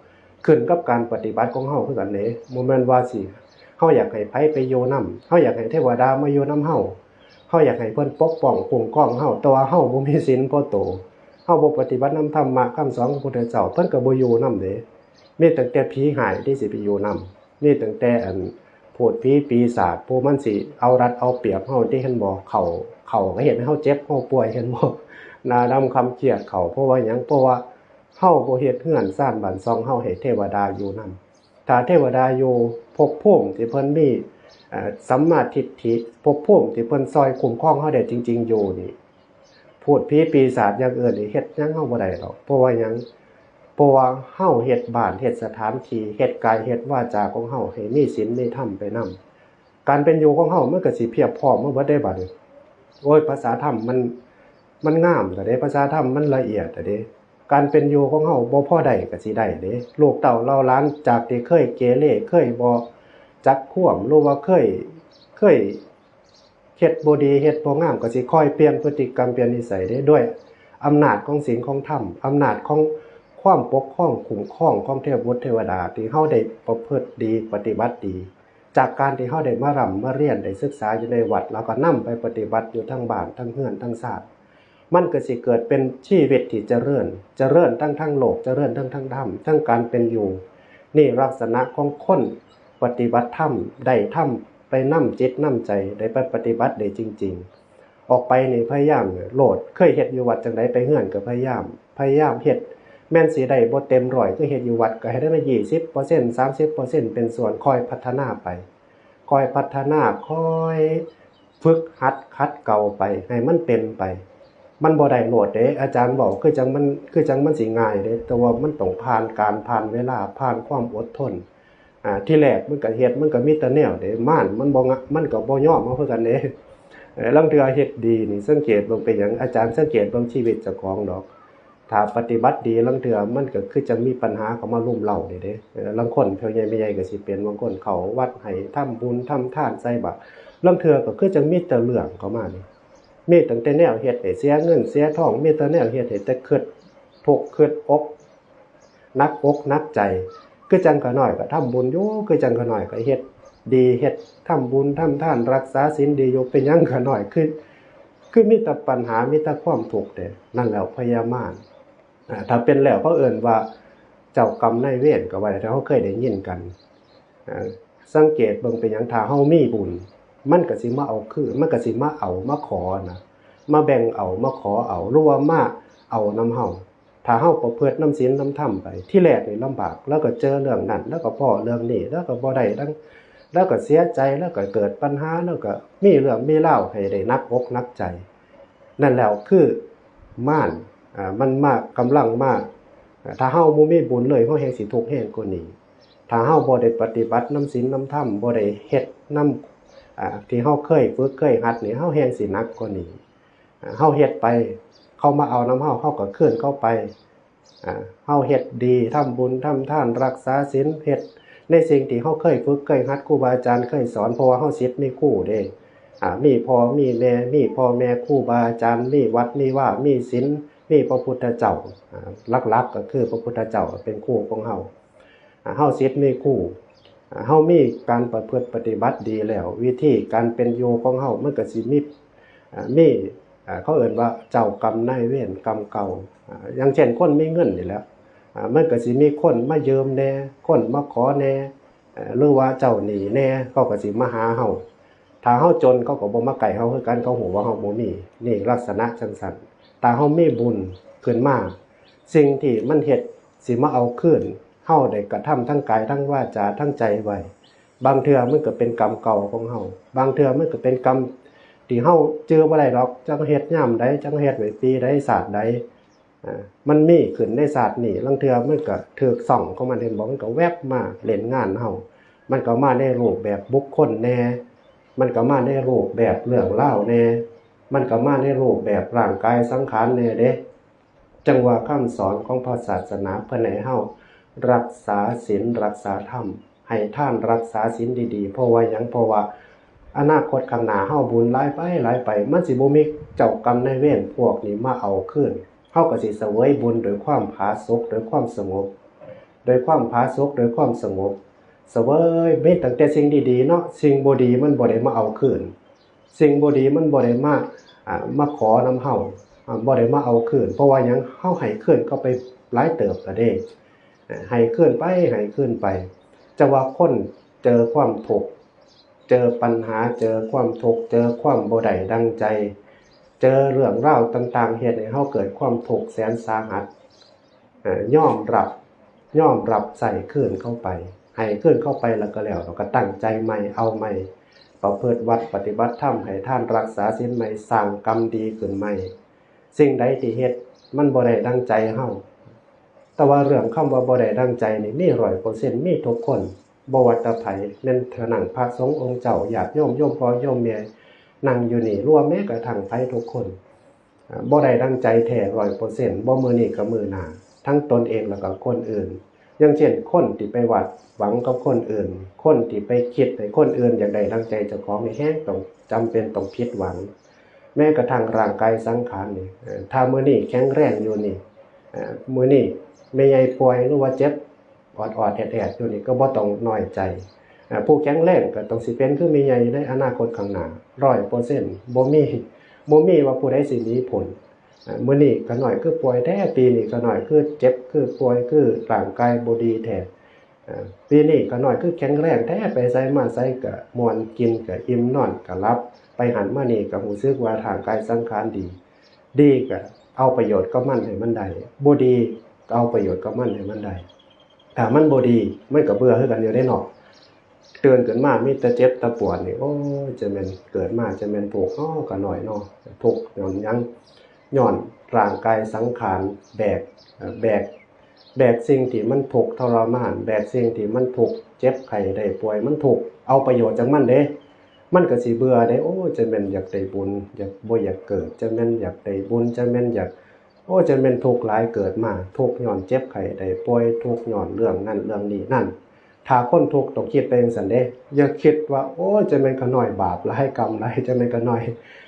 ขึ้นกับการปฏิบัติของเฮาคือกันเด้ บ่แม่นว่าสิ เฮาอยากให้ไผไปอยู่นำ เฮาอยากให้เทวดามาอยู่นำเฮา เฮาอยากให้เพิ่นปกป้องคุ้มครองเฮา แต่ว่าเฮาบ่มีศีลพอโต เฮาบ่ปฏิบัตินำธรรมะคำสอนของพระพุทธเจ้า เพิ่นก็บ่อยู่นำเด้ มีตั้งแต่ผีฮ้ายที่สิไปอยู่นำ มีตั้งแต่อันพูดผีปีศาจ ผู้มันสิเอารัดเอาเปรียบเฮาที่ เห็นบ่ เข้า เข้าก็เฮ็ดให้เฮาเจ็บเฮาป่วย เห็นบ่ หน้าดำคล้ำเครียดเข้า เพราะว่าหยัง เพราะว่าเฮาบ่เฮ็ดเฮือนซานบ้านช่องเฮาให้เทวดาอยู่นำ ถ้าเทวดาอยู่ ภพภูมิที่เพิ่นมี เอ่อ สัมมาทิฏฐิ ภพภูมิที่เพิ่นซอยคุ้มครองเฮาได้จริงๆอยู่นี่ พูดผีปีศาจอย่างอื่นนี่เฮ็ดหยังเฮาบ่ได้ดอก เพราะว่าหยัง เพราะว่าเฮาเฮ็ดบ้าน เฮ็ดสถานที่ เฮ็ดกาย เฮ็ดวาจาของเฮาให้มีศีลมีธรรมไปนำ การเป็นอยู่ของเฮามันก็สิเพียบพร้อมมาเบิดเด้บาดนี้ โอ้ย ภาษาธรรมมัน มันงามซะเด้ ภาษาธรรมมันละเอียดซะเด้ การเป็นอยู่ของเฮาบ่พอได้ก็สิได้เด้ ลูกเต้าเหล่าหลานจากที่เคยเกเร เคยบ่จักความ หรือว่าเคย เคยเฮ็ดบ่ดี เฮ็ดบ่งาม ก็สิค่อยเปลี่ยนพฤติกรรม เปลี่ยนนิสัยเด้ ด้วยอำนาจของศีลของธรรม อำนาจของความปกครองคุ้มครองของเทพบุตรเทวดา ที่เฮาได้ประพฤติดี ปฏิบัติดี จากการที่เฮาได้มาร่ำมาเรียน ได้ศึกษาอยู่ในวัด แล้วก็นำไปปฏิบัติอยู่ทั้งบ้าน ทั้งเฮือน ทั้งซาน มันก็สิเกิดเป็นชีวิตที่เจริญ เจริญทั้งทางโลก เจริญทั้งทางธรรม ทั้งการเป็นอยู่ นี่ลักษณะของคนปฏิบัติธรรม ได้ธรรม ไปนำจิตนำใจ ได้ไปปฏิบัติได้จริงๆ ออกไปนี่พยายามโลด เคยเฮ็ดอยู่วัดจั่งใด ไปเฮือนก็พยายาม พยายามเฮ็ด แม่นสิได้บ่เต็มร้อย คือเฮ็ดอยู่วัด ก็ให้ได้มายี่สิบเปอร์เซ็นต์ สามสิบเปอร์เซ็นต์ เป็นส่วน ค่อยพัฒนาไป ค่อยพัฒนา ค่อยฝึกหัดขัดเกลาไป ให้มันเป็นไป มันบ่ได้โลดเด้ อาจารย์เว้าคือจั่งมัน คือจั่งมันสิง่ายเด้ แต่ว่ามันต้องผ่านการ ผ่านเวลา ผ่านความอดทน อ่า ทีแรกมันก็เฮ็ด มันก็มีแต่แนวเด้ มารมันบ่งะ มันก็บ่ยอมเฮาคือกันเด้ เอ่อ ลางเทื่อเฮ็ดดีนี่ สังเกตเบิ่งเป็นหยัง อาจารย์สังเกตเบิ่งชีวิตเจ้าของดอก ถ้าปฏิบัติดี ลางเทื่อมันก็คือจั่งมีปัญหาเข้ามารุมเร้านี่เด้ เอ่อ ลางคนพ่อใหญ่แม่ใหญ่ก็สิเป็น บางคนเข้าวัดให้ทำบุญทำทานใส่บาตร ลางเทื่อก็คือจั่งมีแต่เรื่องเข้ามานี่ มีตั้งแต่แนวเฮ็ดให้เสียเงินเสียทอง มีแต่แนวเฮ็ดให้แต่คิดทุกข์คิดอก หนักอกหนักใจ คือจั่งข้าน้อยก็ทำบุญอยู่ คือจั่งข้าน้อยก็เฮ็ดดี เฮ็ดทำบุญทำทาน รักษาศีลดีอยู่ เป็นหยังข้าน้อยคือ คือมีแต่ปัญหา มีแต่ความทุกข์เด้ นั่นแหละพยามาร อ่า ถ้าเป็นแล้วเขาเอิ้นว่าเจ้ากรรมนายเวรก็ว่าได้ ถ้าเฮาเคยได้ยินกัน อ่า สังเกตเบิ่งเป็นหยัง ถ้าเฮามีบุญ มันก็สิมาเอาคืน มันก็สิมาเอา มาขอนะ มาแบ่งเอา มาขอเอา หรือว่ามาเอานำเฮา ถ้าเฮาประพฤตินำศีลนำธรรมไป ทีแรกนี่ลำบาก แล้วก็เจอเรื่องนั้น แล้วก็พ้อเรื่องนี้ แล้วก็บ่ได้ดัง แล้วก็เสียใจ แล้วก็เกิดปัญหา แล้วก็มีเรื่องมีราวให้ได้หนักอกหนักใจ นั่นแหละคือมาร อ่า มันมากำลังมา อ่า ถ้าเฮาบ่มีบุญเลย เฮาแฮ่งสิทุกข์แฮงกว่านี้ ถ้าเฮาบ่ได้ปฏิบัตินำศีลนำธรรม บ่ได้เฮ็ดนำ อ่า ที่เฮาเคยฝึกเคยหัดนี่ เฮาแฮ่งสิหนักกว่านี้ อ่า เฮาเฮ็ดไป เขามาเอานำเฮา เฮาก็คืนเขาไป อ่า เฮาเฮ็ดดี ทำบุญทำทาน รักษาศีล เฮ็ดในสิ่งที่เฮาเคยฝึกเคยหัด ครูบาอาจารย์เคยสอน เพราะว่าเฮาศิษย์มีครูเด้ อ่า มีพ่อมีแม่ มีพ่อแม่ครูบาอาจารย์ มีวัดมีวา มีศีล มีพระพุทธเจ้า อ่า หลักๆ ก็คือพระพุทธเจ้าเป็นครูของเฮา อ่า เฮาศิษย์มีครู อ่า เฮามีการประพฤติปฏิบัติดีแล้ว วิธีการเป็นอยู่ของเฮามันก็สิมี อ่า มี อ่า เขาเอิ้นว่าเจ้ากรรมนายเวรกรรมเก่า อ่า อย่างเช่นคนมีเงินนี่แหละ อ่า มันก็สิมีคนมายืมแหน่ คนมาขอแหน่ เอ่อ หรือว่าเจ้าหนี้แหน่ เขาก็สิมาหาเฮา ถ้าเฮาจนเขาก็บ่มาใกล้เฮาคือกัน เขาฮู้ว่าเฮาบ่มี นี่ลักษณะจั่งซั้น ถ้าเฮามีบุญขึ้นมา สิ่งที่มันเฮ็ดสิมาเอาคืน เฮาได้กระทำทั้งกายทั้งวาจาทั้งใจไว้ บางเทื่อมันก็เป็นกรรมเก่าของเฮา บางเทื่อมันก็เป็นกรรมที่เฮาจื่อบ่ได้ดอก จักเฮ็ดยามใด จักเฮ็ดไว้ปีใด ชาติใด อ่า มันมีขึ้นในชาตินี้ ลางเทื่อมันก็ถืกซ่องของมัน เห็นบ่ มันก็แวบมาเล่นงานเฮา มันก็มาในรูปแบบบุคคลแหน่ มันก็มาในรูปแบบเรื่องราวแหน่ มันก็มาในรูปแบบร่างกายสังขารแหน่เด้ จั่งว่าคำสอนของพระศาสนาเพิ่นให้เฮารักษาศีลรักษาธรรม ให้ทานรักษาศีลดีๆ เพราะว่าหยัง เพราะว่าอนาคตข้างหน้าเฮาบุญหลายไปหลายไป มันสิบ่มีเจ้ากรรมนายเวรพวกนี้มาเอาคืน เฮาก็สิเสวยบุญโดยความผาสุก โดยความสงบ โดยความผาสุก โดยความสงบ เสวยมีตั้งแต่สิ่งดีๆ เนาะ สิ่งบ่ดีมันบ่ได้มาเอาคืน สิ่งบ่ดีมันบ่ได้มา อ่า มาขอนำเฮา อ่า บ่ได้มาเอาคืน เพราะว่าหยัง เฮาให้คืนเขาไปหลายเติบแล้วเด้ อ่า ให้คืนไป ให้คืนไป จะว่าคนเจอความทุกข์ เจอปัญหา เจอความทุกข์ เจอความบ่ได้ดังใจ เจอเรื่องราวต่างๆ เฮ็ดให้เฮาเกิดความทุกข์แสนสาหัส เอ่อ ยอมรับ ยอมรับใช้คืนเข้าไป ให้คืนเข้าไปแล้วก็แล้ว แล้วก็ตั้งใจใหม่ เอาใหม่ ประพฤติวัตรปฏิบัติธรรม ให้ทานรักษาศีลใหม่ สร้างกรรมดีขึ้นใหม่ สิ่งใดที่เฮ็ดมันบ่ได้ดังใจเฮา แต่ว่าเรื่องคำว่าบ่ได้ดังใจนี่มีร้อยเปอร์เซ็นต์ มีทุกคน บ่ว่าแต่ไผ แม่นเท่านั้นพระสงฆ์องค์เจ้า ญาติโยม โยมพ่อโยมแม่ นั่งอยู่นี่ รวมแม้กระทั่งไผทุกคน อ่า บ่ได้ดังใจแท้ร้อยเปอร์เซ็นต์ บ่มื้อนี้ก็มื้อหน้า ทั้งตนเองแล้วก็คนอื่น อย่างเช่น คนที่ไปวาดหวังกับคนอื่น คนที่ไปคิดให้คนอื่นอยากได้ดังใจเจ้าของนี่ แฮงต้องจำเป็นต้องผิดหวัง แม้กระทั่งร่างกายสังขารนี่ เอ่อ ถ้ามื้อนี้แข็งแรงอยู่นี่ เอ่อ มื้อนี้แม่ใหญ่ป่วยหรือว่าเจ็บ ออดๆ แอดๆ อยู่นี่ก็บ่ต้องน้อยใจ อ่า ผู้แข็งแรงก็ต้องสิเป็นคือแม่ใหญ่ในอนาคตข้างหน้า ร้อยเปอร์เซ็นต์ บ่มี บ่มีว่าผู้ใดสิหนีพ้น อ่า มื้อนี้ข้าน้อยคือป่วยแท้ ปีนี้ข้าน้อยคือเจ็บ คือป่วย คือร่างกายบ่ดีแท้ อ่า ปีนี้ข้าน้อยคือแข็งแรงแท้ ไปไสมาไสก็ม่วน กินก็อิ่ม นอนก็หลับ ไปหั้นมานี่ก็รู้สึกว่าร่างกายสังขารดี ดีก็เอาประโยชน์กับมันให้มันได้ บ่ดีก็เอาประโยชน์กับมันให้มันได้ ถ้ามันบ่ดี มันก็เบื่อคือกันอยู่เด้เนาะ ตื่นขึ้นมามีแต่เจ็บแต่ปวดนี่ โอ้ย จะแม่นเกิดมาจะแม่นทุกข์เนาะ ข้าน้อยเนาะ ทุกข์ย้อนหยัง ย้อนร่างกายสังขาร แบก เอ่อ แบก แบกสิ่งที่มันทุกข์ทรมาน แบกสิ่งที่มันทุกข์เจ็บไข้ได้ป่วย มันทุกข์ เอาประโยชน์จากมันเด้ มันก็สิเบื่อเด้ โอ้ย จะแม่นอยากได้บุญ อยาก บ่อยากเกิด จะแม่นอยากได้บุญ จะแม่นอยาก โอ้ย จะแม่นทุกข์หลาย เกิดมาทุกข์ย้อนเจ็บไข้ได้ป่วย ทุกข์ย้อนเรื่องนั้นเรื่องนี้นั่น ถ้าคนทุกข์ต้องคิดไปจังซั่นเด้ อย่าคิดว่า โอ้ย จะแม่นข้าน้อยบาปหลาย กรรมหลาย จะแม่นข้าน้อย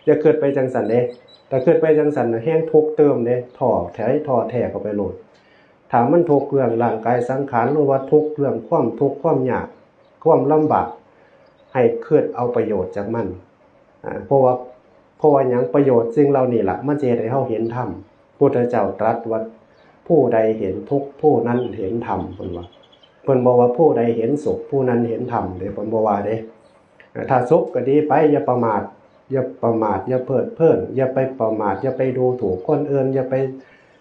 อย่าคิดไปจังซั่นเด้ ถ้าคิดไปจังซั่นน่ะ แฮ่งทุกข์เติมเด้ ท้อแท้ ท้อแท้เข้าไปโลด ถ้ามันทุกข์เรื่องร่างกายสังขาร หรือว่าทุกข์เรื่องความทุกข์ความยาก ความลำบาก ให้คิดเอาประโยชน์จากมัน อ่า เพราะว่า เพราะว่าหยัง ประโยชน์สิ่งเหล่านี้ล่ะ มันสิเฮ็ดให้เฮาเห็นธรรม พุทธเจ้าตรัสว่า ผู้ใดเห็นทุกข์ ผู้นั้นเห็นธรรม เพิ่นว่า เพิ่นบ่ว่าผู้ใดเห็นสุข ผู้นั้นเห็นธรรมเด้ เพิ่นบ่ว่าเด้ อ่า ถ้าสุขก็ดีไป อย่าประมาท อย่าประมาท อย่าเพลิดเพลิน อย่าไปประมาท อย่าไปดูถูกคนอื่น อย่าไป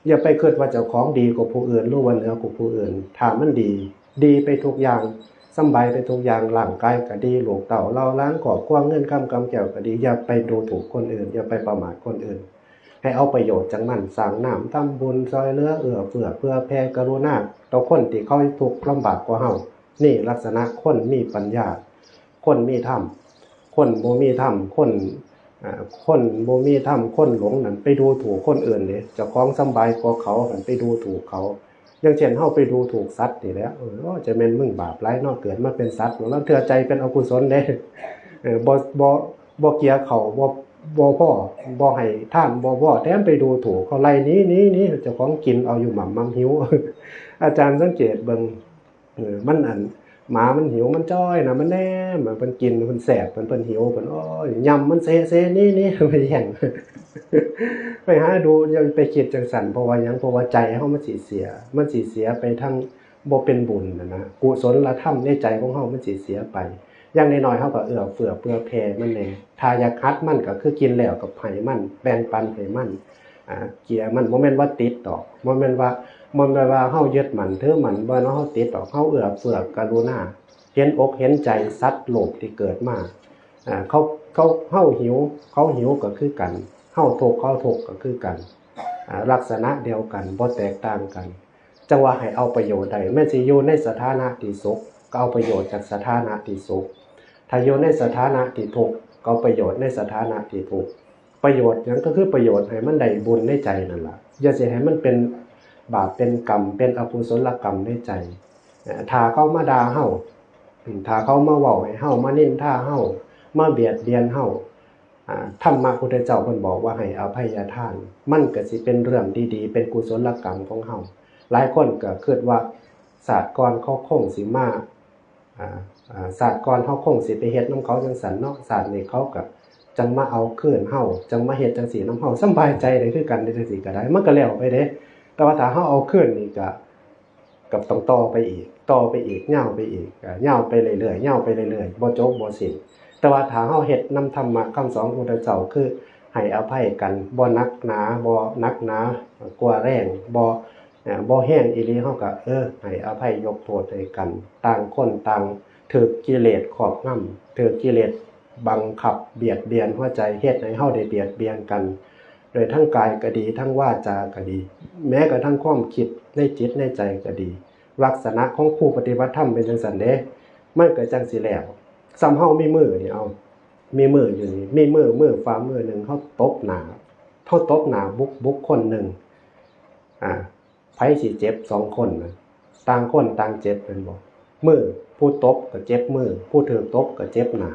อย่าไปคิดว่าเจ้าของดีกว่าผู้อื่น หรือว่าเหนือกว่าผู้อื่น ถ้ามันดี ดีไปทุกอย่าง สำบายไปทุกอย่าง ร่างกายก็ดี ลูกเต้าเหล่าหลาน ครอบครัว เงินคำกำแก้วก็ดี อย่าไปดูถูกคนอื่น อย่าไปประมาทคนอื่น ให้เอาประโยชน์จากมัน สร้างน้ำ ทำบุญ ซ่อยเหลือ เอื้อเฟื้อ เผื่อแผ่ กรุณา ต่อคนที่เขาทุกข์ลำบากกว่าเฮา นี่ลักษณะคนมีปัญญา คนมีธรรม คนบ่มีธรรม คน อ่า คนบ่มีธรรม คนหลงนั่นไปดูถูกคนอื่นเด้ เจ้าของสำบายกว่าเขา หั้นไปดูถูกเขา อย่างเช่น เฮาไปดูถูกสัตว์นี่แหละ เออ โอ้ จะแม่นมึงบาปหลายเนาะ เกิดมาเป็นสัตว์ ลางเทื่อใจเป็นอกุศลเด้ เออ บ่ บ่ บ่เกี่ยเขา บ่ บ่พอ บ่ให้ทาน บ่พอ แถมไปดูถูกเขา ไล่หนี หนี หนี เจ้าของกินเอาอยู่หม่ำ หม่ำหิว อาจารย์สังเกตเบิ่ง เออ มันอัน หมามันหิว มันจ้อยนะ มันแนม มัน เพิ่นกิน เพิ่นแซ่บ เพิ่น เพิ่นหิว เพิ่น โอ้ย ยำมันเซะเซะ หนี หนี ไปแย่ง ไปหาดู อย่าไปคิดจังซั่น เพราะว่าหยัง เพราะว่าใจเฮามันสิเสีย มันสิเสียไปทางบ่เป็นบุญน่ะนะ กุศลธรรมในใจของเฮามันสิเสียไป อย่างน้อยๆ เฮาก็เอื้อเฟื้อเผื่อแผ่มันแหน่ ถ้าอยากหัดมันก็คือกินแล้วก็ให้มัน แบ่งปันให้มัน อ่า เกียมัน บ่แม่นว่าติดดอก บ่แม่นว่า บ่แม่นว่าเฮายึดมั่นถือมั่น บ่แม่นว่าเฮาติดดอก เฮาเอื้อเฟื้อกรุณา เห็นอกเห็นใจสัตว์โลกที่เกิดมา อ่า เขา เขา เฮาหิว เขาหิวก็คือกัน เฮาทุกข์ เขาทุกข์ก็คือกัน อ่า ลักษณะเดียวกัน บ่แตกต่างกัน จังว่าให้เอาประโยชน์ได้ แม้นสิอยู่ในสถานะที่สุข ก็เอาประโยชน์จากสถานะที่สุข ถ้าอยู่ในสถานะที่ทุกข์ ก็เอาประโยชน์ในสถานะที่ทุกข์ ประโยชน์หยัง ก็คือประโยชน์ให้มันได้บุญในใจนั่นล่ะ อย่าสิให้มันเป็นบาปเป็นกรรม เป็นอกุศลกรรมในใจ เอ่อ ถ้าเขามาด่าเฮา อืม ถ้าเขามาเว้าให้เฮา มานินทาเฮา มาเบียดเบียนเฮา อ่า ธรรมะพุทธเจ้าเพิ่นบอกว่าให้อภัยทาน มันก็สิเป็นเรื่องดีๆ เป็นกุศลกรรมของเฮา หลายคนก็คิดว่าชาติก่อนเขาคงสิมา อ่า อ่า ชาติก่อนเฮาคงสิไปเฮ็ดนำเขาจังซั่นเนาะ ชาตินี้เขาก็จั่งมาเอาคืนเฮา จั่งมาเฮ็ดจั่งซี่นำเฮา สำบายใจได้คือกัน จั่งซี่ก็ได้ มันก็แล้วไปเด้ แต่ว่าถ้าเฮาเอาคืนนี่ก็ ก็ต้องต่อไปอีก ต่อไปอีก ยาวไปอีก อ่า ยาวไปเรื่อยๆ ยาวไปเรื่อยๆ บ่จบบ่สิ้น แต่ว่าถ้าเฮาเฮ็ดนำธรรมะคำสอนของพุทธเจ้า คือให้อภัยกัน บ่หนักหนา บ่หนักหนากว่าแรง บ่ อ่า บ่แฮงอีหลี เฮาก็ เออ ให้อภัยยกโทษให้กัน ต่างคนต่างถูกกิเลสครอบงำ ถูกกิเลสบังคับเบียดเบียนหัวใจ เฮ็ดให้เฮาได้เบียดเบียนกัน โดยทั้งกายก็ดี ทั้งวาจาก็ดี แม้กระทั่งความคิดในจิตในใจก็ดี ลักษณะของผู้ปฏิบัติธรรมเป็นจังซั่นเด้ มันก็จั่งสิแล้ว ส่ำเฮามีมือนี่ เอา มีมืออยู่นี่ มีมือ มือฝ่ามือหนึ่ง เฮาตบหน้า เฮาตบหน้าบุค บุคคลหนึ่ง อ่า ไผสิเจ็บ สองคนน่ะ ต่างคนต่างเจ็บแม่นบ่ มือ ผู้ตบก็เจ็บมือ ผู้ถูกตบก็เจ็บหน้า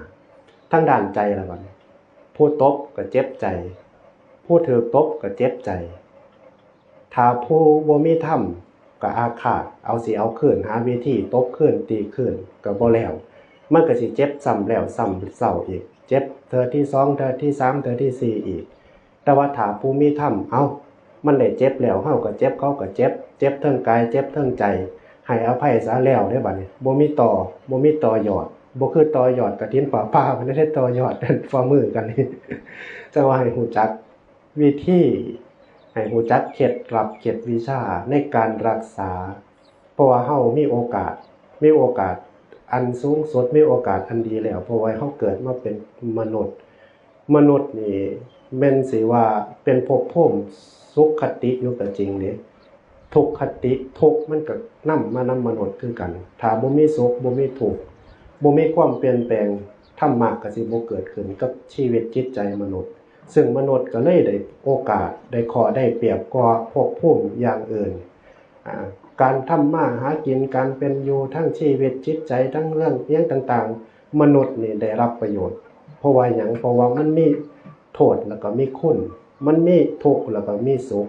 ทางด้านใจล่ะบัดนี้ ผู้ตบก็เจ็บใจ ผู้ถูกตบก็เจ็บใจ ถ้าผู้บ่มีธรรมก็อาฆาต เอาสิเอาคืน หาวิธีตบคืน ตีคืน ก็บ่แล้ว มันก็สิเจ็บซ้ำแล้วซ้ำเซ้าอีก เจ็บเทื่อที่สอง เทื่อที่สาม เทื่อที่สี่อีก แต่ว่าถ้าผู้มีธรรม เอ้า มันได้เจ็บแล้ว เฮาก็เจ็บ เขาก็เจ็บ เจ็บเทิงกาย เจ็บเทิงใจ ให้อภัยซะแล้วเด้บัดนี้ บ่มีต่อ บ่มีต่อยอด บ่คือต่อยอดกฐินผ้าป่า มันได้ต่อยอดฝ่ามือกันนี่ จั่งว่าให้ฮู้จักวิธี ให้ฮู้จักเคล็ดลับ เคล็ดวิชาในการรักษา เพราะว่าเฮามีโอกาส มีโอกาสอันสูงสุด มีโอกาสอันดีแล้ว เพราะว่าเฮาเกิดมาเป็นมนุษย์ มนุษย์นี่แม่นสิว่าเป็นภพภูมิสุขคติอยู่ก็จริงเด้ ทุกขติ ทุกข์มันก็นำมานำมนุษย์คือกัน ถ้าบ่มีสุข บ่มีทุกข์ บ่มีความเปลี่ยนแปลง ธรรมะก็สิบ่เกิดขึ้นกับชีวิตจิตใจมนุษย์ ซึ่งมนุษย์ก็เลยได้โอกาส ได้ข้อได้เปรียบกว่าภพภูมิอย่างอื่น อ่า การทำมาหากิน การเป็นอยู่ ทั้งชีวิตจิตใจ ทั้งเรื่องเรียนต่างๆ มนุษย์นี่ได้รับประโยชน์ เพราะว่าหยัง เพราะว่ามันมีโทษแล้วก็มีคุณ มันมีทุกข์แล้วก็มีสุข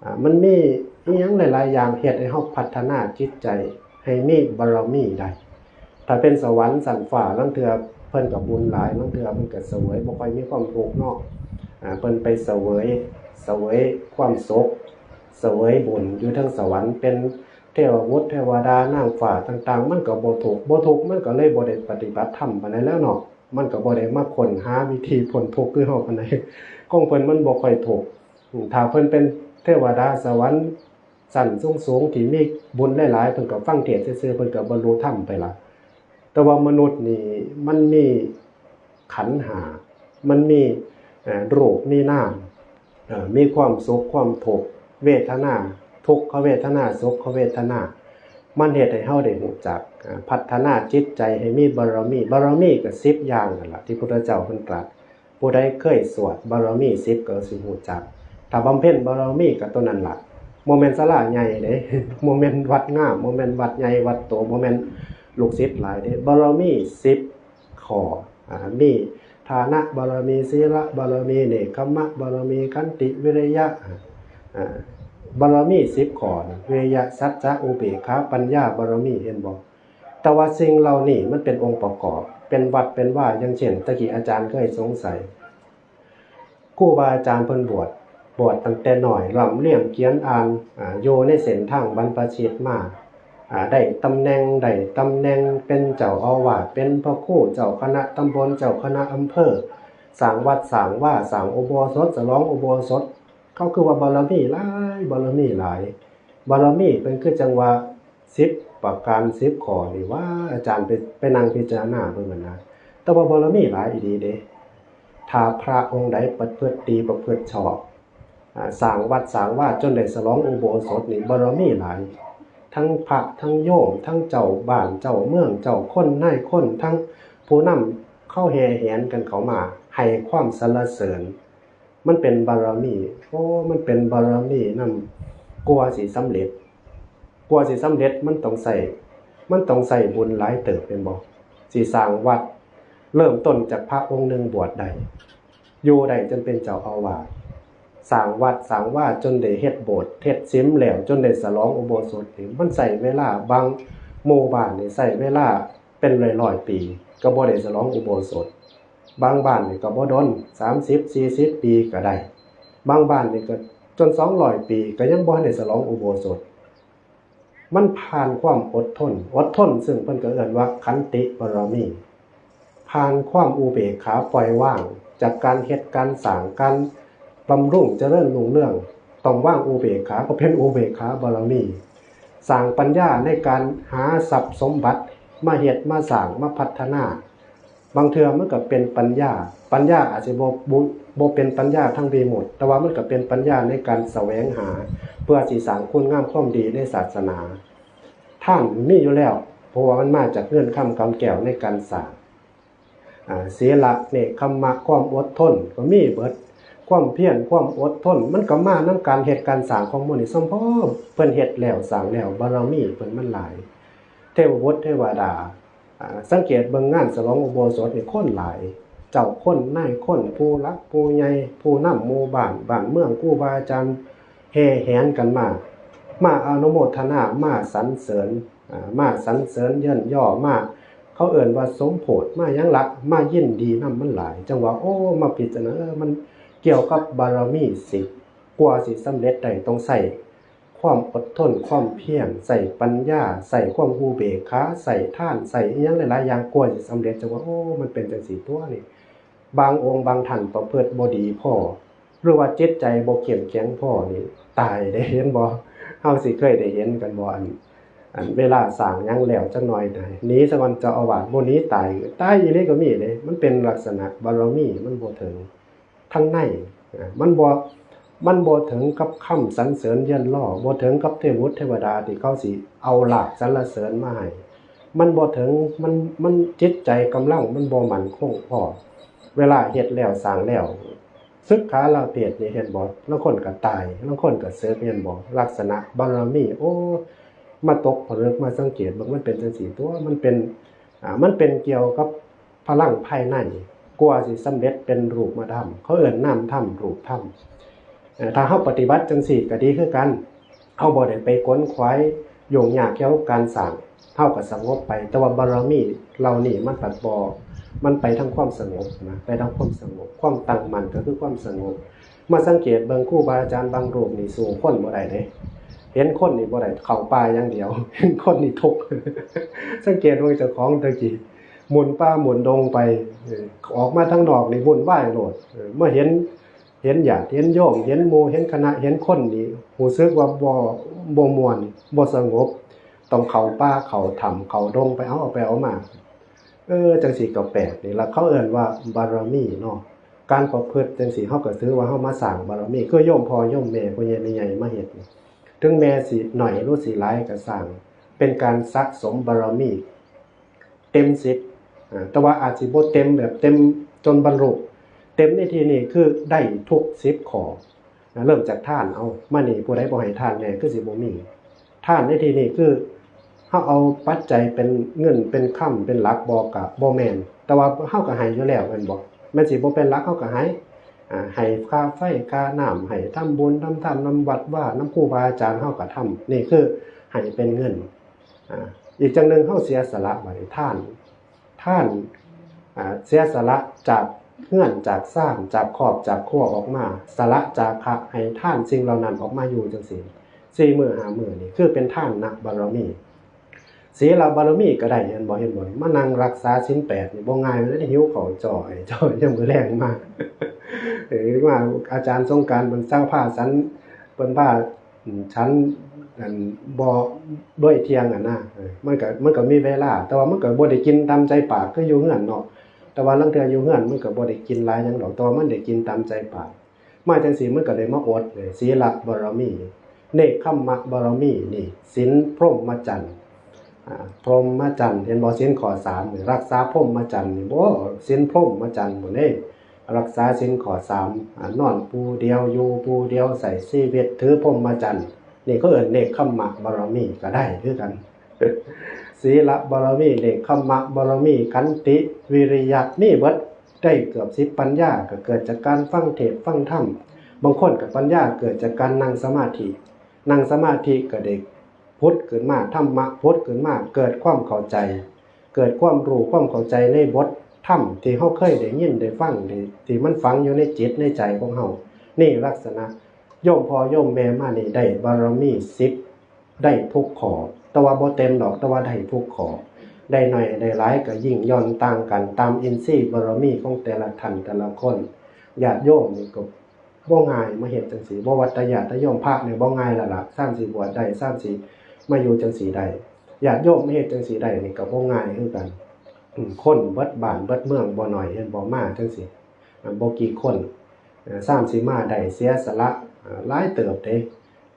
อ่า มันมีอิหยังหลายๆอย่างเฮ็ดให้เฮาพัฒนาจิตใจให้มีบารมีได้ ถ้าเป็นสวรรค์ชั้นฟ้า ลางเทื่อเพิ่นก็บุญหลาย ลางเทื่อเพิ่นก็เสวยบ่ค่อยมีความทุกข์เนาะ อ่า เพิ่นไปเสวย เสวยความสุข เสวยบุญอยู่เทิงสวรรค์ เป็นเทวบุตรเทวดานางฟ้าต่างๆ มันก็บ่ทุกข์ บ่ทุกข์มันก็เลยบ่ได้ปฏิบัติธรรมปานใดแล้วเนาะ มันก็บ่ได้มาค้นหาวิธีพ้นทุกข์คือเฮาปานใด ของเพิ่นมันบ่ค่อยทุกข์ ถ้าเพิ่นเป็นเทวดาสวรรค์ชั้นสูงๆ ที่มีบุญหลายๆ เพิ่นก็ฟังเทศน์ซื่อๆ เพิ่นก็บรรลุธรรมไปละ แต่ว่ามนุษย์นี่มันมีขันธ์ห้า มันมี เอ่อ รูป มีนาม เอ่อ มีความสุข ความทุกข์ เวทนา ทุกขเวทนา สุขเวทนา มันเฮ็ดให้เฮาได้ฮู้จัก อ่า พัฒนาจิตใจให้มีบารมี บารมีก็สิบอย่างนั่นล่ะ ที่พุทธเจ้าเพิ่นตรัส ผู้ใดเคยสวดบารมีสิบก็สิฮู้จัก ถ้าบำเพ็ญบารมีก็ตัวนั้นล่ะ บ่แม่นศาลาใหญ่เด้ บ่แม่นวัดงาม บ่แม่นวัดใหญ่วัดโต บ่แม่นลูกศิษย์หลายเด้ บารมีสิบข้อ อ่า มีทานบารมี ศีลบารมี เนกขัมมบารมี ขันติ วิริยะ อ่า บารมีสิบข้อนะ วิริยะ สัจจะ อุเบกขา ปัญญาบารมี เห็นบ่ แต่ว่าสิ่งเหล่านี้มันเป็นองค์ประกอบ เป็นวัดเป็นวา อย่างเช่น ตะกี้อาจารย์เคยสงสัย ครูบาอาจารย์เพิ่นบวช บวชตั้งแต่น้อย ร่ำเรียนเขียนอ่าน อ่า อยู่ในเส้นทางบรรพชิตมา อ่า ได้ตำแหน่ง ได้ตำแหน่งเป็นเจ้าอาวาส เป็นพระครู เจ้าคณะตำบล เจ้าคณะอำเภอ สร้างวัดสร้างวา สร้างอุโบสถ ฉลองอุโบสถ เขาคือว่าบารมีหลาย บารมีหลาย บารมีเพิ่นคือจั่งว่าสิบประการ สิบข้อนี่ว่า อาจารย์ไป ไปนั่งพิจารณาเบิ่งหั่นนะ แต่ว่าบารมีหลายอีหลีเด้ ถ้าพระองค์ใดประพฤติดี ประพฤติชอบ อ่า สร้างวัดสร้างวาจนได้ฉลองอุโบสถนี่บารมีหลาย ทั้งพระ ทั้งโยม ทั้งเจ้าบ้าน เจ้าเมือง เจ้าคน นายคน ทั้งผู้นำ เขาแห่แหนกันเข้ามาให้ความสรรเสริญ มันเป็นบารมี โอ้ มันเป็นบารมีนำ กว่าสิสำเร็จ กว่าสิสำเร็จมันต้องใช้ มันต้องใช้บุญหลายเติบ แม่นบ่ สิสร้างวัด เริ่มต้นจากพระองค์หนึ่งบวชได้ อยู่ได้จนเป็นเจ้าอาวาส สร้างวัดสร้างวาจนได้เฮ็ดโบสถ์เฮ็ดศิมแล้ว จนได้ฉลองอุโบสถนี่ มันใช้เวลา บางหมู่บ้านนี่ใช้เวลาเป็นร้อยๆปี ก็บ่ได้ฉลองอุโบสถ บางบ้านนี่ก็บ่ดน สามสิบ สี่สิบปีก็ได้ บางบ้านนี่ก็จนสองร้อยปีก็ยังบ่ทันได้ฉลองอุโบสถ มันผ่านความอดทน อดทนซึ่งเพิ่นก็เอิ้นว่าขันติบารมี ผ่านความอุเบกขาปล่อยวาง จากการเฮ็ดการสร้าง การบำรุงเจริญรุ่งเรือง ต้องวางอุเบกขา ก็เป็นอุเบกขาบารมี สร้างปัญญาในการหาทรัพย์สมบัติมาเฮ็ดมาสร้างมาพัฒนา บางเทื่อมันก็เป็นปัญญา ปัญญาอาจสิบ่ บ่ บ่เป็นปัญญาทางวิมุตติ แต่ว่ามันก็เป็นปัญญาในการแสวงหา เพื่อสิสร้างคุณงามความดีในศาสนา ทานมีอยู่แล้ว เพราะว่ามันมาจากเงินคำกำแก้วในการสร้าง อ่า ศีละ เนกขัมมะ ความอดทนก็มีเบิด ความเพียร ความอดทน มันก็มานำการเฮ็ดการสร้างของหมู่นี้ สมพอเพิ่นเฮ็ดแล้วสร้างแล้ว บารมีเพิ่นมันหลาย เทวบุตรเทวดา อ่า สังเกตเบิ่งงานฉลองอุโบสถนี่คนหลาย เจ้าคนนายคน ผู้หลักผู้ใหญ่ ผู้นำหมู่บ้าน บ้านเมือง ครูบาอาจารย์ แห่แหนกันมา มาอนุโมทนา มาสรรเสริญ อ่า มาสรรเสริญเยินยอ มา เขาเอิ้นว่าสมโภช มาหยังละ มายินดีนำมันหลาย จั่งว่า โอ้ มาพิจารณา เออ มันเกี่ยวกับบารมีสิบ กว่าสิสำเร็จได้ต้องใช้ความอดทน ความเพียร ใช้ปัญญา ใช้ความอุเบกขา ใช้ทาน ใช้อิหยังหลายๆอย่าง กว่าสิสำเร็จ จั่งว่า โอ้ มันเป็นจั่งซี้ตั๊วนี่ บางองค์บางท่านประพฤติบ่ดีพอ หรือว่าจิตใจบ่เข้มแข็งพอนี่ ตายเด้ เห็นบ่ เฮาสิเคยได้เห็นกันบ่ อัน อันเวลาสร้างหยังแล้วจักหน่อย หนีซะก่อน เจ้าอาวาส บ่หนีตาย ตายอีหลีก็มีเด้ มันเป็นลักษณะบารมีมันบ่ถึง ทางใน อ่า มันบ่ มันบ่ถึงกับคำสรรเสริญเยินยอ บ่ถึงกับเทพบุตรเทวดาที่เขาสิเอาลาภสรรเสริญมาให้ มันบ่ถึง มัน มันจิตใจกำลังมันบ่มั่นคงพอ เวลาเฮ็ดแล้วสร้างแล้ว สึกขาลาเพศนี่เห็นบ่ ลางคนก็ตาย ลางคนก็เสิก เห็นบ่ ลักษณะบารมี โอ้ มาตกผลึกมาสังเกตเบิ่ง มันเป็นจั่งซี้ตั๊ว มันเป็น อ่า มันเป็นเกี่ยวกับพลังภายใน กว่าสิสำเร็จเป็นรูปธรรม เขาเอิ้นนามธรรม รูปธรรม เอ่อ ถ้าเฮาปฏิบัติจั่งซี้ก็ดีคือกัน เฮาบ่ได้ไปขวนขวายยุ่งยากเกี่ยวกับการสร้าง เฮาก็สงบไป แต่ว่าบารมีเหล่านี้มันผัดบ่ มันไปทางความสงบนะ ไปทางความสงบ ความตั้งมั่นก็คือความสงบ มาสังเกตเบิ่งครูบาอาจารย์บางรูปนี่สู้คนบ่ได้เด้ เห็นคนนี่บ่ได้ เข้าป่าอย่างเดียว เห็นคนนี่ทุกข์ สังเกตเบิ่งเจ้าของตะกี้ หมุนป่าหมุนดงไป เออ ออกมาทางนอกนี่วุ่นวายโลด เออ มาเห็น เห็นญาติ เห็นโยม เห็นหมู่ เห็นคณะ เห็นคนนี่ รู้สึกว่าบ่ บ่ม่วน บ่สงบ ต้องเข้าป่า เข้าถ้ำ เข้าดงไป เอา เอาไปเอามา เออ จั่งซี้ก็แปลก นี่ล่ะเขาเอิ้นว่าบารมีเนาะ การประพฤติจั่งซี้ เฮาก็ถือว่าเฮามาสร้างบารมี คือโยมพ่อโยมแม่ พ่อใหญ่แม่ใหญ่มาเฮ็ดนี่ ถึงแม้สิน้อยหรือสิหลายก็ซ่าง เป็นการสะสมบารมี เต็มสิบ อ่า แต่ว่าอาจสิบ่เต็มแบบเต็มจนบรรลุ เต็มในที่นี้คือได้ทุกสิบข้อ อ่า เริ่มจากทาน เอา มานี่ผู้ใดบ่ให้ทานแน่ คือสิบ่มี ทานในที่นี้คือ เฮาเอาปัจจัยเป็นเงินเป็นคำเป็นหลักบ่ กะบ่แม่น แต่ว่าเฮาก็ให้อยู่แล้วแม่นบ่ แม่นสิบ่เป็นหลักเฮาก็ให้ อ่า ให้ค่าไฟค่าน้ำ ให้ทำบุญทำทานนำวัดวานำครูบาอาจารย์ เฮาก็ทำ นี่คือให้เป็นเงิน อ่า อีกจั่งหนึ่งเฮาเสียสละ บัดนี้ทาน ทาน อ่า เสียสละจากเฮือนจากซาน จากครอบจากครัวออกมา สละจาคะให้ทานสิ่งเหล่านั้นออกมาอยู่จั่งซี้ สี่มื้อห้ามื้อนี่คือเป็นทานนะบารมี ศีลบารมีก็ได้ เห็นบ่ เห็นบ่ มานั่งรักษาศีลแปดนี่บ่ง่ายเลย หิวข้าวจ้อยจ้อยยามมื้อแลงมา เออ ว่าอาจารย์สงกรานต์เพิ่นสั่งพาฉัน เพิ่นพา อืม ฉัน อัน บ่ ด้วยเที่ยงอะนะ เออ มันก็ มันก็มีเวลา แต่ว่ามันก็บ่ได้กินตามใจปากคืออยู่เฮือนเนาะ แต่ว่าลางเทื่ออยู่เฮือนมันก็บ่ได้กินหลายหยังดอก แต่ว่ามันได้กินตามใจปาก มาจั่งซี้มันก็ได้มาอดเลย ศีลบารมี เนกขัมมะบารมี นี่ ศีลพรหมจรรย์ อ่า พรหมจรรย์ เห็นบ่ ศีลข้อสามนี่ รักษาพรหมจรรย์นี่ โอ้ ศีลพรหมจรรย์หมดเลย รักษาศีลข้อสาม อ่า นอนผู้เดียว อยู่ผู้เดียว ใช้ชีวิตถือพรหมจรรย์ นี่เขาเอิ้นเนกขัมมะบารมีก็ได้คือกัน ศีลบารมี เนกขัมมะบารมี ขันติ วิริยะ มีเบิด ได้เกือบสิบ ปัญญาก็เกิดจากการฟังเทศน์ฟังธรรม บางคนก็ปัญญาเกิดจากการนั่งสมาธิ นั่งสมาธิก็ได้ผุดขึ้นมา ธรรมะผุดขึ้นมา เกิดความเข้าใจ เกิดความรู้ความเข้าใจในบทธรรมที่เฮาเคยได้ยินได้ฟัง ที่ ที่มันฝังอยู่ในจิตในใจของเฮา นี่ลักษณะโยมพ่อโยมแม่มานี่ได้บารมีสิบ ได้ทุกข้อ แต่ว่าบ่เต็มดอก แต่ว่าได้ทุกข้อ ได้น้อยได้หลายก็ยิ่งหย่อนต่างกัน ตามอินทรีย์บารมีของแต่ละท่านแต่ละคน ญาติโยมนี่ก็บ่ง่ายมาเฮ็ดจั่งซี้ บ่ว่าแต่ญาติโยม พระนี่บ่ง่ายแล้วล่ะ ซ่านสิบวชได้ ซ่านสิมาอยู่จั่งซี้ได้ ญาติโยมมาเฮ็ดจั่งซี้ได้นี่ก็บ่ง่ายคือกัน อืม คนเบิดบ้านเบิดเมืองบ่น้อย เห็นบ่ มาจั่งซี้ อ่า บ่กี่คน เอ่อ ซ่านสิมาได้ เสียสละ อ่า หลายเติบเด้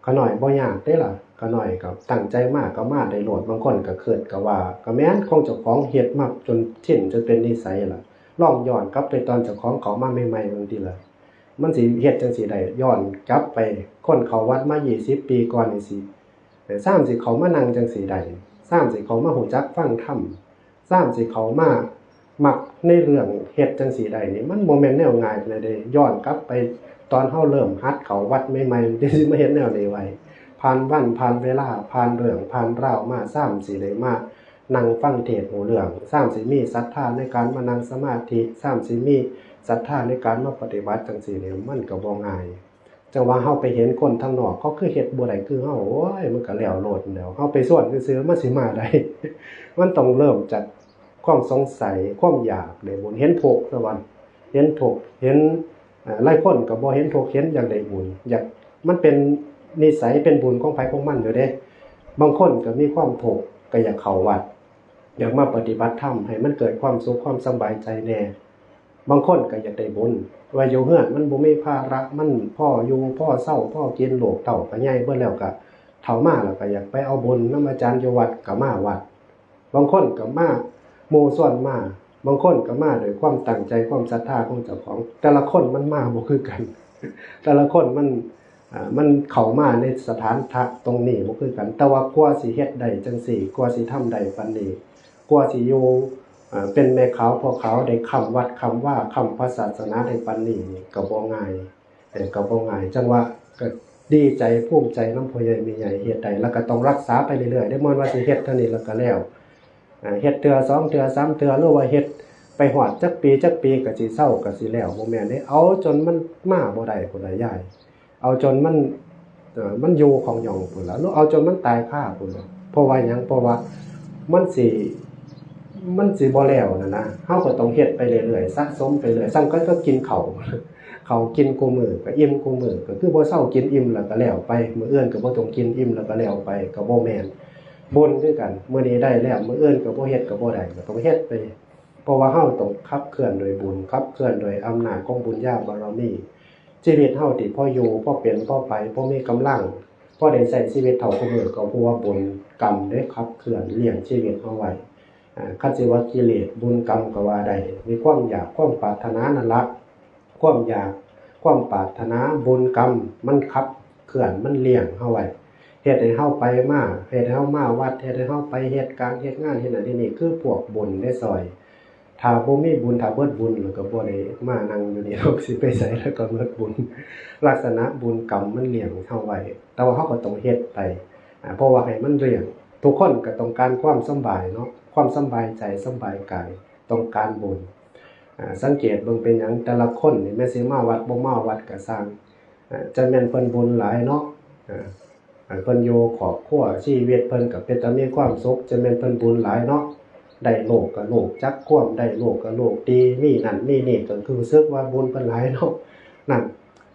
ขาน้อยบ่ยากเด้ล่ะ ขาน้อยก็ตั้งใจมาก็มาได้โลด บางคนก็คิดก็ว่า ก็แม่นของเจ้าของเฮ็ดมาจนชิน จนเป็นนิสัยล่ะ ลองย้อนกลับไปตอนเจ้าของเข้ามาใหม่ๆ บางทีล่ะ มันสิเฮ็ดจั่งซี้ได้ ย้อนกลับไป คนเข้าวัดมายี่สิบปีก่อนนี่สิ เอ่อ ซ่านสิเข้ามานั่งจั่งซี้ได้ ซ่านสิเข้ามาฮู้จักฟังธรรม ซ่านสิเข้ามามักในเรื่องเฮ็ดจั่งซี้ได้นี่ มันบ่แม่นแนวง่ายปานใดเด้ ย้อนกลับไปตอนเฮาเริ่มหัดเข้าวัดใหม่ๆ ที่สิมาเฮ็ดแนวนี้ไว้ ผ่านวัน ผ่านเวลา ผ่านเรื่อง ผ่านราวมา ซ่านสิได้มานั่งฟังเทศน์ฮู้เรื่อง ซ่านสิมีศรัทธาในการมานั่งสมาธิ ซ่านสิมีศรัทธาในการมาปฏิบัติจั่งซี้นี่ มันก็บ่ง่าย จั่งว่าเฮาไปเห็นคนทางนอก เขาคือเฮ็ดบ่ได้คือเฮา โอ้ย มันก็แล้วโลดแหล้ว เฮาไปชวนซื่อๆ มันสิมาได้ มันต้องเริ่มจากความสงสัย ความอยากได้บุญ เห็นทุกข์ซะก่อน เห็นทุกข์ เห็น เอ่อ หลายคนก็บ่เห็นทุกข์ เห็นอยากได้บุญ อยาก มันเป็นนิสัย เป็นบุญของไผของมันอยู่เด้ บางคนก็มีความทุกข์ ก็อยากเข้าวัด อยากมาปฏิบัติธรรม ให้มันเกิดความสุข ความสำบายใจแหน่ บางคนก็อยากได้บุญ ว่าอยู่เฮือนมันบ่มีภาระ มันพออยู่ พอเซา พอกิน ลูกเต้าก็ใหญ่เบิดแล้ว ก็เฒ่ามาแล้วก็อยากไปเอาบุญนำอาจารย์อยู่วัด ก็มาวัด บางคนก็มา หมู่ชวนมา บางคนก็มาด้วยความตั้งใจ ความศรัทธาของเจ้าของ แต่ละคนมันมาบ่คือกัน แต่ละคนมัน อ่า มันเข้ามาในสถานที่ตรงนี้บ่คือกัน แต่ว่ากว่าสิเฮ็ดได้จั่งซี้ กว่าสิทำได้ปานนี้ กว่าสิอยู่ อ่า เป็นแม่ขาวพ่อขาว ได้ค้ำวัดค้ำวา ค้ำพระศาสนาได้ปานนี้นี่ก็บ่ง่าย เอ่อ ก็บ่ง่าย จั่งว่าก็ดีใจภูมิใจนำพ่อใหญ่แม่ใหญ่เฮ็ดได้ แล้วก็ต้องรักษาไปเรื่อยๆ เด้ บ่แม่นว่าสิเฮ็ดเท่านี้แล้วก็แล้ว อ่า เฮ็ดเทื่อสองเทื่อสามเทื่อ หรือว่าเฮ็ดไปฮอดจักปีจักปีก็สิเซาก็สิแล้ว บ่แม่นเด้ เอาจนมันมาบ่ได้พุ้นล่ะยาย เอาจนมัน เอ่อ มันอยู่ของหย่องพุ้นล่ะ หรือเอาจนมันตายคาพุ้นล่ะ เพราะว่าหยัง เพราะว่ามันสิ มันสิบ่แล้วนั่นนะ เฮาก็ต้องเฮ็ดไปเรื่อยๆ สะสมไปเรื่อย ส่ำกันก็กินข้าว ข้าวกินคู่มื้อก็อิ่มคู่มื้อ ก็คือบ่เซากิน อิ่มแล้วก็แล้วไป มื้ออื่นก็บ่ต้องกิน อิ่มแล้วก็แล้วไป ก็บ่แม่น บุญคือกัน มื้อนี้ได้แล้ว มื้ออื่นก็บ่เฮ็ดก็บ่ได้ ก็ต้องเฮ็ดไป เพราะว่าเฮาต้องขับเคลื่อนโดยบุญ ขับเคลื่อนโดยอำนาจของบุญญาบารมี ชีวิตเฮาที่พออยู่ พอเป็น พอไป พอมีกำลัง พอได้ใช้ชีวิตเท่าคู่มื้อ ก็เพราะว่าบุญกรรมได้ขับเคลื่อนเลี้ยงชีวิตเฮาไว้ อ่า คันสิว่ากิเลสบุญกรรมก็ว่าได้ มีความอยากความปรารถนานั่นละ ความอยากความปรารถนาบุญกรรมมันขับเคลื่อนมันเลี้ยงเฮาไว้ เฮ็ดให้เฮาไปมา เฮ็ดให้เฮามาวัด เฮ็ดให้เฮาไปเฮ็ดการเฮ็ดงาน เฮ็ดนั่นเฮ็ดนี่ คือพวกบุญได้ซอย ถ้าบ่มีบุญ ถ้าเบิดบุญแล้วก็บ่ได้มานั่งอยู่นี่ดอก สิไปไสแล้วก็เบิดบุญ ลักษณะบุญกรรมมันเลี้ยงเฮาไว้ แต่ว่าเฮาก็ต้องเฮ็ดไป อ่า เพราะว่าให้มันเลี้ยง ทุกคนก็ต้องการความสำบายเนาะ ความสำบายใจ สำบายกาย ต้องการบุญ อ่า สังเกตเบิ่งเป็นหยังแต่ละคนนี่ แม้สิมาวัดบ่มาวัดก็ซ่าง อ่า จะแม่นเพิ่นบุญหลายเนาะ อ่า อ่า เพิ่นอยู่ครอบครัว ชีวิตเพิ่นก็เป็นตามีความสุข จะแม่นเพิ่นบุญหลายเนาะ ได้ลูกก็ลูกจักความ ได้ลูกก็ลูกดี มีนั่นมีนี่ ก็คือรู้สึกว่าบุญเพิ่นหลายเนาะ นั่น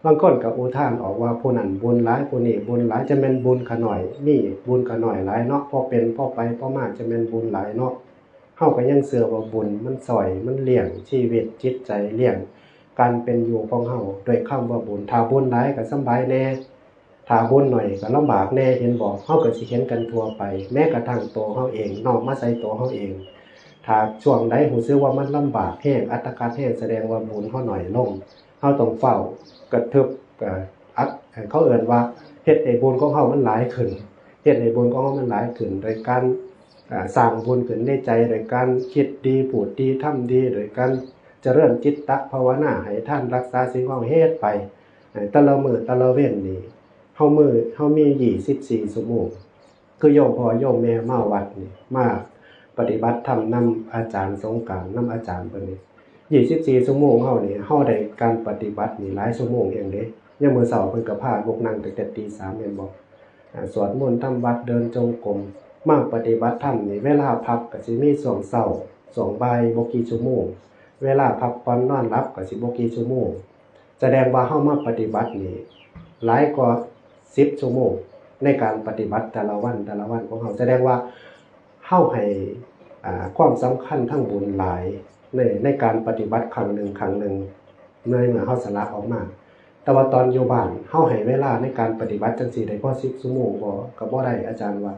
บางคนก็อุทานออกว่า ผู้นั้นบุญหลาย ผู้นี้บุญหลาย จะแม่นบุญข้าน้อย มีบุญข้าน้อยหลายเนาะ พอเป็น พอไป พอมา จะแม่นบุญหลายเนาะ เฮาก็ยังเชื่อว่าบุญมันซอย มันเลี้ยงชีวิตจิตใจ เลี้ยงการเป็นอยู่ของเฮาด้วยคำว่าบุญ ถ้าบุญหลายก็สำบายแหน่ ถ้าบุญน้อยก็ลำบากแหน่ เห็นบ่ เฮาก็สิเห็นกันทั่วไป แม้กระทั่งตัวเฮาเอง น้อมมาใส่ตัวเฮาเอง ถ้าช่วงใดรู้สึกว่ามันลำบากแฮง อัตคัดแฮง แสดงว่าบุญเฮาน้อยลง เฮาต้องฟ้าวกระเทิบ เอ่อ อัด เขาเอิ้นว่าเฮ็ดให้บุญของเฮามันหลายขึ้น เฮ็ดให้บุญของเฮามันหลายขึ้น โดยการ อ่า สร้างบุญขึ้นในใจ โดยการคิดดี พูดดี ทำดี โดยการเจริญจิตตภาวนา ให้ทาน รักษาศีลของเฮา เฮ็ดไป เอ่อ แต่ละมื้อแต่ละเว็นนี่ เฮามื้อ เฮามียี่สิบสี่ชั่วโมง คือโยมพ่อโยมแม่มาวัดนี่ มาปฏิบัติธรรมนำอาจารย์สงกรานต์ นำอาจารย์เพิ่นนี่ ยี่สิบสี่ชั่วโมงเฮานี่ เฮาได้การปฏิบัตินี่หลายชั่วโมงแฮงเด้ ยามมื้อเช้าเพิ่นก็พาลูกนั่งตั้งแต่ตีสามแม่นบ่ อ่า สวดมนต์ ทำวัตร เดินจงกรม มาปฏิบัติธรรมนี่ เวลาพักก็สิมีช่วงเช้า ช่วงบ่าย บ่กี่ชั่วโมง เวลาพักผ่อนนอนหลับก็สิบ่กี่ชั่วโมง แสดงว่าเฮามาปฏิบัตินี่ หลายกว่าสิบชั่วโมง ในการปฏิบัติแต่ละวัน แต่ละวันของเฮา แสดงว่าเฮาให้ อ่า ความสำคัญทางบุญหลาย ใน ในการปฏิบัติครั้งหนึ่ง ครั้งหนึ่ง ในเมื่อเฮาสละออกมา แต่ว่าตอนอยู่บ้าน เฮาให้เวลาในการปฏิบัติจั่งซี้ได้พอสิบชั่วโมงบ่ ก็บ่ได้ อาจารย์ว่า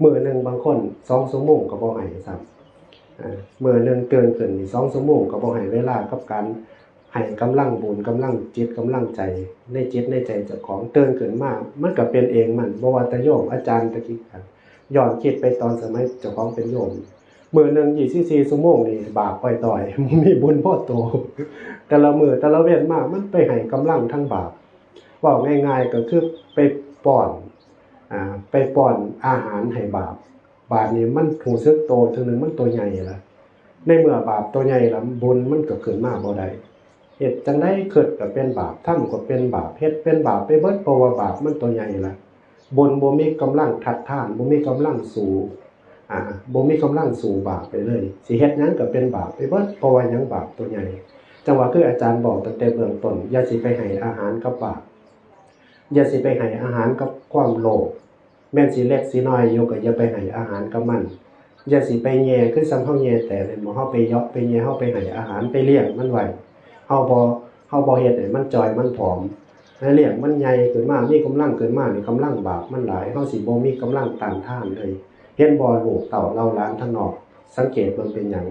มื้อหนึ่งบางคนสองชั่วโมงก็บ่ให้ซ้ำ อ่า มื้อหนึ่งตื่นขึ้นนี่สองชั่วโมงก็บ่ให้เวลากับการให้กำลังบุญ กำลังจิต กำลังใจ ในจิตในใจเจ้าของ ตื่นขึ้นมา มันก็เป็นเองมัน บ่ว่าแต่โยม อาจารย์ตะกี้ ย้อนคิดไปตอนสมัยเจ้าของเป็นโยม มื้อหนึ่งยี่สิบสี่ชั่วโมงนี่บาปอ้อยต้อย บ่มีบุญพอโต แต่ละมื้อแต่ละเว็นมา มันไปให้กำลังทางบาป เว้าง่ายๆ ก็คือไปป้อน อ่า ไปป้อนอาหารให้บาป บาปนี่มันรู้สึกโตเทื่อหนึ่ง มันโตใหญ่ละ ในเมื่อบาปโตใหญ่ละ บุญมันก็ขึ้นมาบ่ได้ เฮ็ดจั่งใดคิดก็เป็นบาป ทำก็เป็นบาป เฮ็ดเป็นบาปไปเบิด เพราะว่าบาปมันตัวใหญ่ละ บุญบ่มีกำลังทัดทาน บ่มีกำลังสู้ อ่า บ่มีกำลังสู้บาปไปเลย สิเฮ็ดหยังก็เป็นบาปไปเบิด เพราะว่าหยัง บาปตัวใหญ่ จั่งว่าคืออาจารย์บอกตั้งแต่เบื้องต้น อย่าสิไปให้อาหารกับบาป อย่าสิไปให้อาหารกับความโลภ แม่นสิเล็กสิน้อยอยู่ก็อย่าไปให้อาหารกับมัน อย่าสิไปแย่คือส่ำเฮาแย่แตน แม่นบ่ เฮาไปเหยาะไปแย่ เฮาไปให้อาหาร ไปเลี้ยงมันไว้ เฮาบ่ เฮาบ่เฮ็ดให้มันจ่อยมันผอม ให้เลี้ยงมันใหญ่ขึ้นมา มีกำลังขึ้นมานี่ กำลังบาปมันหลาย เฮาสิบ่มีกำลังต้านทานเลย เห็นบ่ ลูกเต้าเหล่าหลานทางนอก สังเกตเบิ่งเป็นหยัง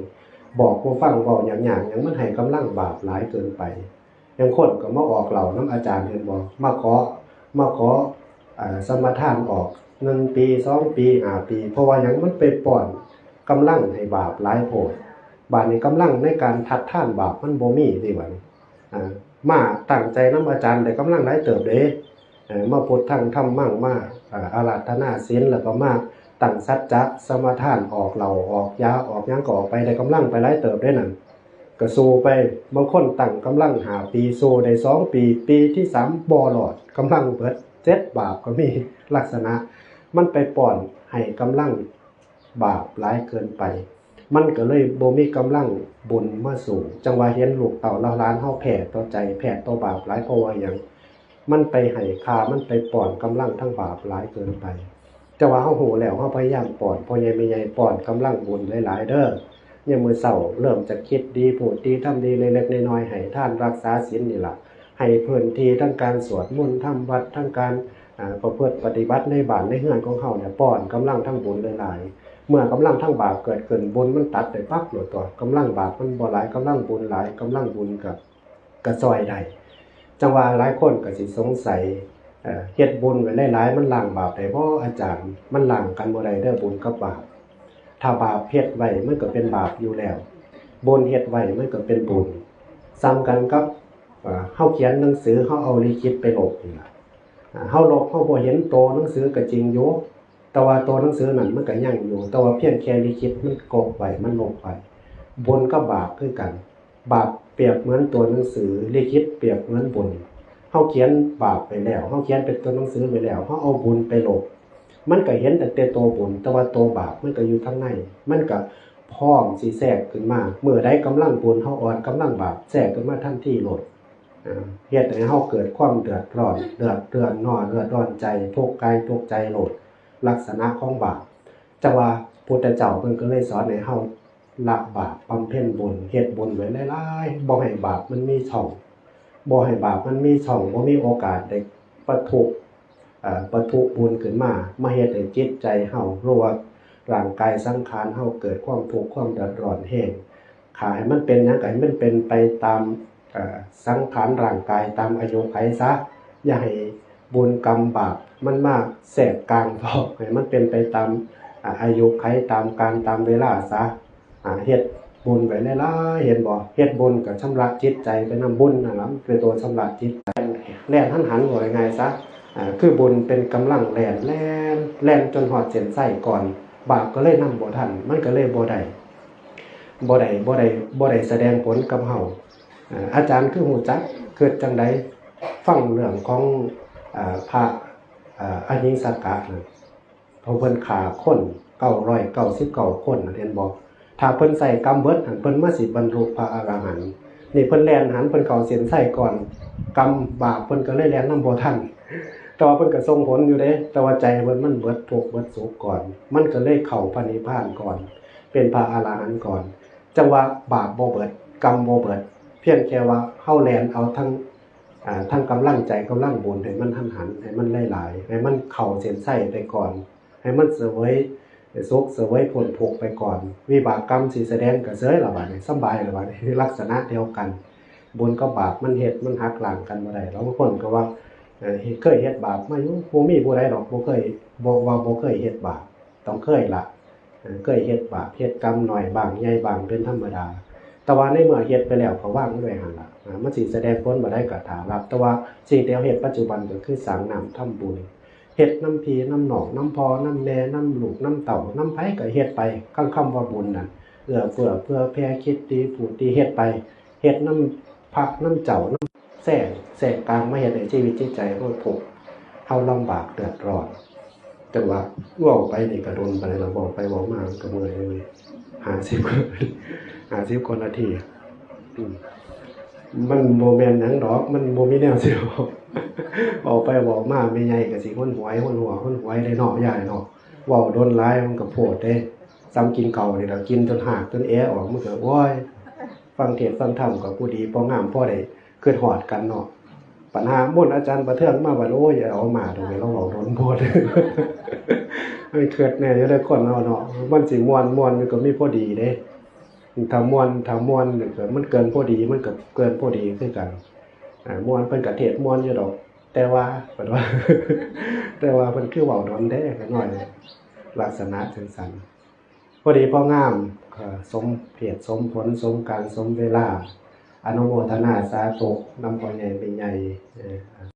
บอกบ่ฟัง เว้ายากๆหยัง มันให้กำลังบาปหลายเกินไป อย่างคนก็มาออกเหล้านำอาจารย์ เห็นบ่ มาขอ มาขอ อ่า สมาทานออก หนึ่งปี สองปี ห้าปี เพราะว่าหยัง มันไปป้อนกำลังให้บาปหลายโพด บาดนี้กำลังในการทัดทานบาปมันบ่มีติบาดนี้ อ่า มาตั้งใจนำอาจารย์ได้กำลังหลายเติบเด้ เอ่อ มาพุทธังธัมมัง มา อ่า อาราธนาศีล แล้วก็มาตั้งสัจจะสมาทาน ออกเหล้าออกยาออกหยังก็ออกไป ได้กำลังไปหลายเติบเด้นั่น ก็สู้ไป บางคนตั้งกำลังห้าปี สู้ได้สองปี ปีที่สามบ่รอด กำลังเบิด เจ็ด บาปก็มี ลักษณะมันไปป้อนให้กำลังบาปหลายเกินไป มันก็เลยบ่มีกำลังบุญมาสู้ จั่งว่าเห็นลูกเต้าเหล่าหลานเฮาแพ้ต่อใจ แพ้ต่อบาปหลาย เพราะว่าหยัง มันไปให้ค่า มันไปป้อนกำลังทางบาปหลายเกินไป แต่ว่าเฮาฮู้แล้ว เฮาพยายามป้อน พ่อใหญ่แม่ใหญ่ป้อนกำลังบุญหลายๆเด้อ ยามมื้อเช้าเริ่มจะคิดดี พูดดี ทำดี เล็กๆน้อยๆ ให้ทานรักษาศีลนี่ล่ะ ให้พื้นที่ทั้งการสวดมนต์ ทำวัด ทั้งการ อ่า ประพฤติปฏิบัติในบ้านในเฮือนของเฮาเนี่ย ป้อนกำลังทางบุญหลายๆ เมื่อกำลังทางบาปเกิดขึ้น บุญมันตัดไปปั๊บโลดตั๊ว กำลังบาปมันบ่หลาย กำลังบุญหลาย กำลังบุญก็ ก็ซ่อยได้ จั่งว่าหลายคนก็สิสงสัย เอ่อ เฮ็ดบุญไว้หลายๆ มันล้างบาปได้บ่อาจารย์ มันล้างกันบ่ได้เด้อ บุญกับบาป ถ้าบาปเฮ็ดไว้มันก็เป็นบาปอยู่แล้ว บุญเฮ็ดไว้มันก็เป็นบุญ ส่ำกันกับ เอ่อ เฮาเขียนหนังสือ เฮาเอาลิขิตไปลบนี่ล่ะ อ่า เฮาลบ เฮาบ่เห็นโตหนังสือก็จริงอยู่ แต่ว่าตัวหนังสือนั่นมันก็ยังอยู่ แต่ว่าเพียงแค่ลิขิตมันกลบไว้ มันลบไว้ บุญกับบาปคือกัน บาปเปรียบเหมือนตัวหนังสือ ลิขิตเปรียบเหมือนบุญ เฮาเขียนบาปไปแล้ว เฮาเขียนเป็นตัวหนังสือไปแล้ว เฮาเอาบุญไปลบ มันก็เห็นตั้งแต่ตัวบุญ แต่ว่าตัวบาปมันก็อยู่ทางใน มันก็พร้อมสิแทรกขึ้นมา เมื่อใดกำลังบุญเฮาอ่อน กำลังบาปแทรกขึ้นมาทันทีโลด อ่า เฮ็ดให้เฮาเกิดความเดือดร้อน เดือด เดือดร้อน เดือดร้อนใจ ทุกข์กายทุกข์ใจโลด ลักษณะของบาป จั่งว่าพุทธเจ้าเพิ่นก็เลยสอนให้เฮาละบาป บำเพ็ญบุญ เฮ็ดบุญไว้หลายๆ บ่ให้บาปมันมีช่อง บ่ให้บาปมันมีช่อง บ่มีโอกาสได้ปะทุ เอ่อ ปะทุบุญขึ้นมา มาเฮ็ดให้จิตใจเฮา หรือว่าร่างกายสังขารเฮาเกิดความทุกข์ความเดือดร้อนแฮง ถ้าให้มันเป็นหยังก็ให้มันเป็นไปตาม เอ่อ สังขารร่างกาย ตามอายุไขซะ อย่าให้บุญกรรมบาปมันมาแทรกกลางพร้อม ให้มันเป็นไปตาม อ่า อายุไข ตามกาล ตามเวลาซะ อ่า เฮ็ดบุญไว้หลายๆ เห็นบ่ เฮ็ดบุญก็ชำระจิตใจไปนำ บุญนั่นล่ะเป็นตัวชำระจิตใจ แล่นหันหัน ว่าง่ายๆซะ อ่า คือบุญเป็นกำลังแล่น แล่น แล่นจนฮอดเส้นชัยก่อน บาปก็เลยนำบ่ทัน มันก็เลยบ่ได้ บ่ได้ บ่ได้ บ่ได้แสดงผลกับเฮา อ่า อาจารย์คือฮู้จัก คิดจั่งใด ฟังเรื่องของ อ่า พระ อ่า อหิงสกะนั่น เพราะเพิ่นฆ่าคนเก้าร้อยเก้าสิบเก้าคนน่ะ เห็นบ่ ถ้าเพิ่นใช้กรรมเบิดหั่น เพิ่นมาสิบรรลุพระอรหันต์ นี่เพิ่นแล่นหัน เพิ่นเข้าเส้นชัยก่อน กรรมบาปเพิ่นก็เลยแล่นนำบ่ทัน แต่ว่าเพิ่นก็ส่งผลอยู่เด้ แต่ว่าใจเพิ่นมันเบิดทุกข์เบิดสุขก่อน มันก็เลยเข้าพระนิพพานก่อน เป็นพระอรหันต์ก่อน จั่งว่าบาปบ่เบิด กรรมบ่เบิด เพียงแค่ว่าเฮาแล่นเอาทั้ง อ่า ทั้งกำลังใจ กำลังบุญ ให้มันหันหัน ให้มันหลายๆ ให้มันเข้าเส้นชัยไปก่อน ให้มันเสวยสุข เสวยพ้นทุกข์ไปก่อน วิบากกรรมสิแสดงก็เสยละบาดนี้ สำบายละบาดนี้ ลักษณะเดียวกัน บุญกับบาปมันเฮ็ด มันหักล้างกันบ่ได้ แล้วบางคนก็ว่า เอ่อ เคยเฮ็ดบาปมาอยู่ บ่มีผู้ใดดอก บ่เคย บ่ว่าบ่เคยเฮ็ดบาป ต้องเคยละ เอ่อ เคยเฮ็ดบาป เฮ็ดกรรมน้อยบ้าง ใหญ่บ้าง เป็นธรรมดา แต่ว่าในเมื่อเฮ็ดไปแล้วก็วางมันไว้หั่นล่ะ อ่า มันสิแสดงผลบ่ได้ก็ถ้ารับ แต่ว่าสิ่งที่เฮาเฮ็ดปัจจุบันก็คือสร้างน้ำทำบุญ เฮ็ดนำพี่นำน้อง นำพ่อนำแม่ นำลูกนำเต้า นำไผก็เฮ็ดไป คำ คำว่าบุญนั่น เอื้อเฟื้อเผื่อแผ่ คิดดีพูดดี เฮ็ดไป เฮ็ดนำ พระนำเจ้านำแสง แสงกลางมาเฮ็ดให้ชีวิตจิตใจเฮาทุกข์ เฮาลำบากเดือดร้อน จังว่าเว้าไปนี่ก็โดนไปแล้ว เว้าไปเว้ามามันก็เมื่อยเลย ห้าสิบ ห้าสิบกว่านาที อืม มันบ่แม่นหยังดอก มันบ่มีแนวสิเว้า เว้าไปเว้ามา แม่ใหญ่ก็สิหนหวย หนหัว หนหวยเลยเนาะ ยายเนาะ เว้าโดนหลายมันก็โพดเด้ ส่ำกินข้าวนี่ล่ะ กินจนฮากจนแอออก มันก็ โอ้ย ฟังเทศน์ฟังธรรมก็ผู้ดีพองาม พอได้คิดฮอดกันเนาะ ปัญหามนต์อาจารย์ประเทืองมาบัด โอ้ย อย่าเอามาดอก เราเว้าโดนโพด มันคิดแน่อยู่เด้อคนเฮาเนาะ มันสิม่วน ม่วนมันก็มีพอดีเด้ ถ้าม่วน ถ้าม่วนนี่ก็มันเกินพอดี มันก็เกินพอดีคือกัน อ่า ม่วนเพิ่นก็เทศน์ม่วนอยู่ดอก แต่ว่า เพิ่นว่า แต่ว่าเพิ่นคือเว้าโดนแท้ ขะน้อย ลักษณะจั่งซั้น พอดีพองาม เอ่อ สมเหตุสมผล สมกาลสมเวลา อนุโมทนาสาธุนำพ่อใหญ่แม่ใหญ่ เอ่อ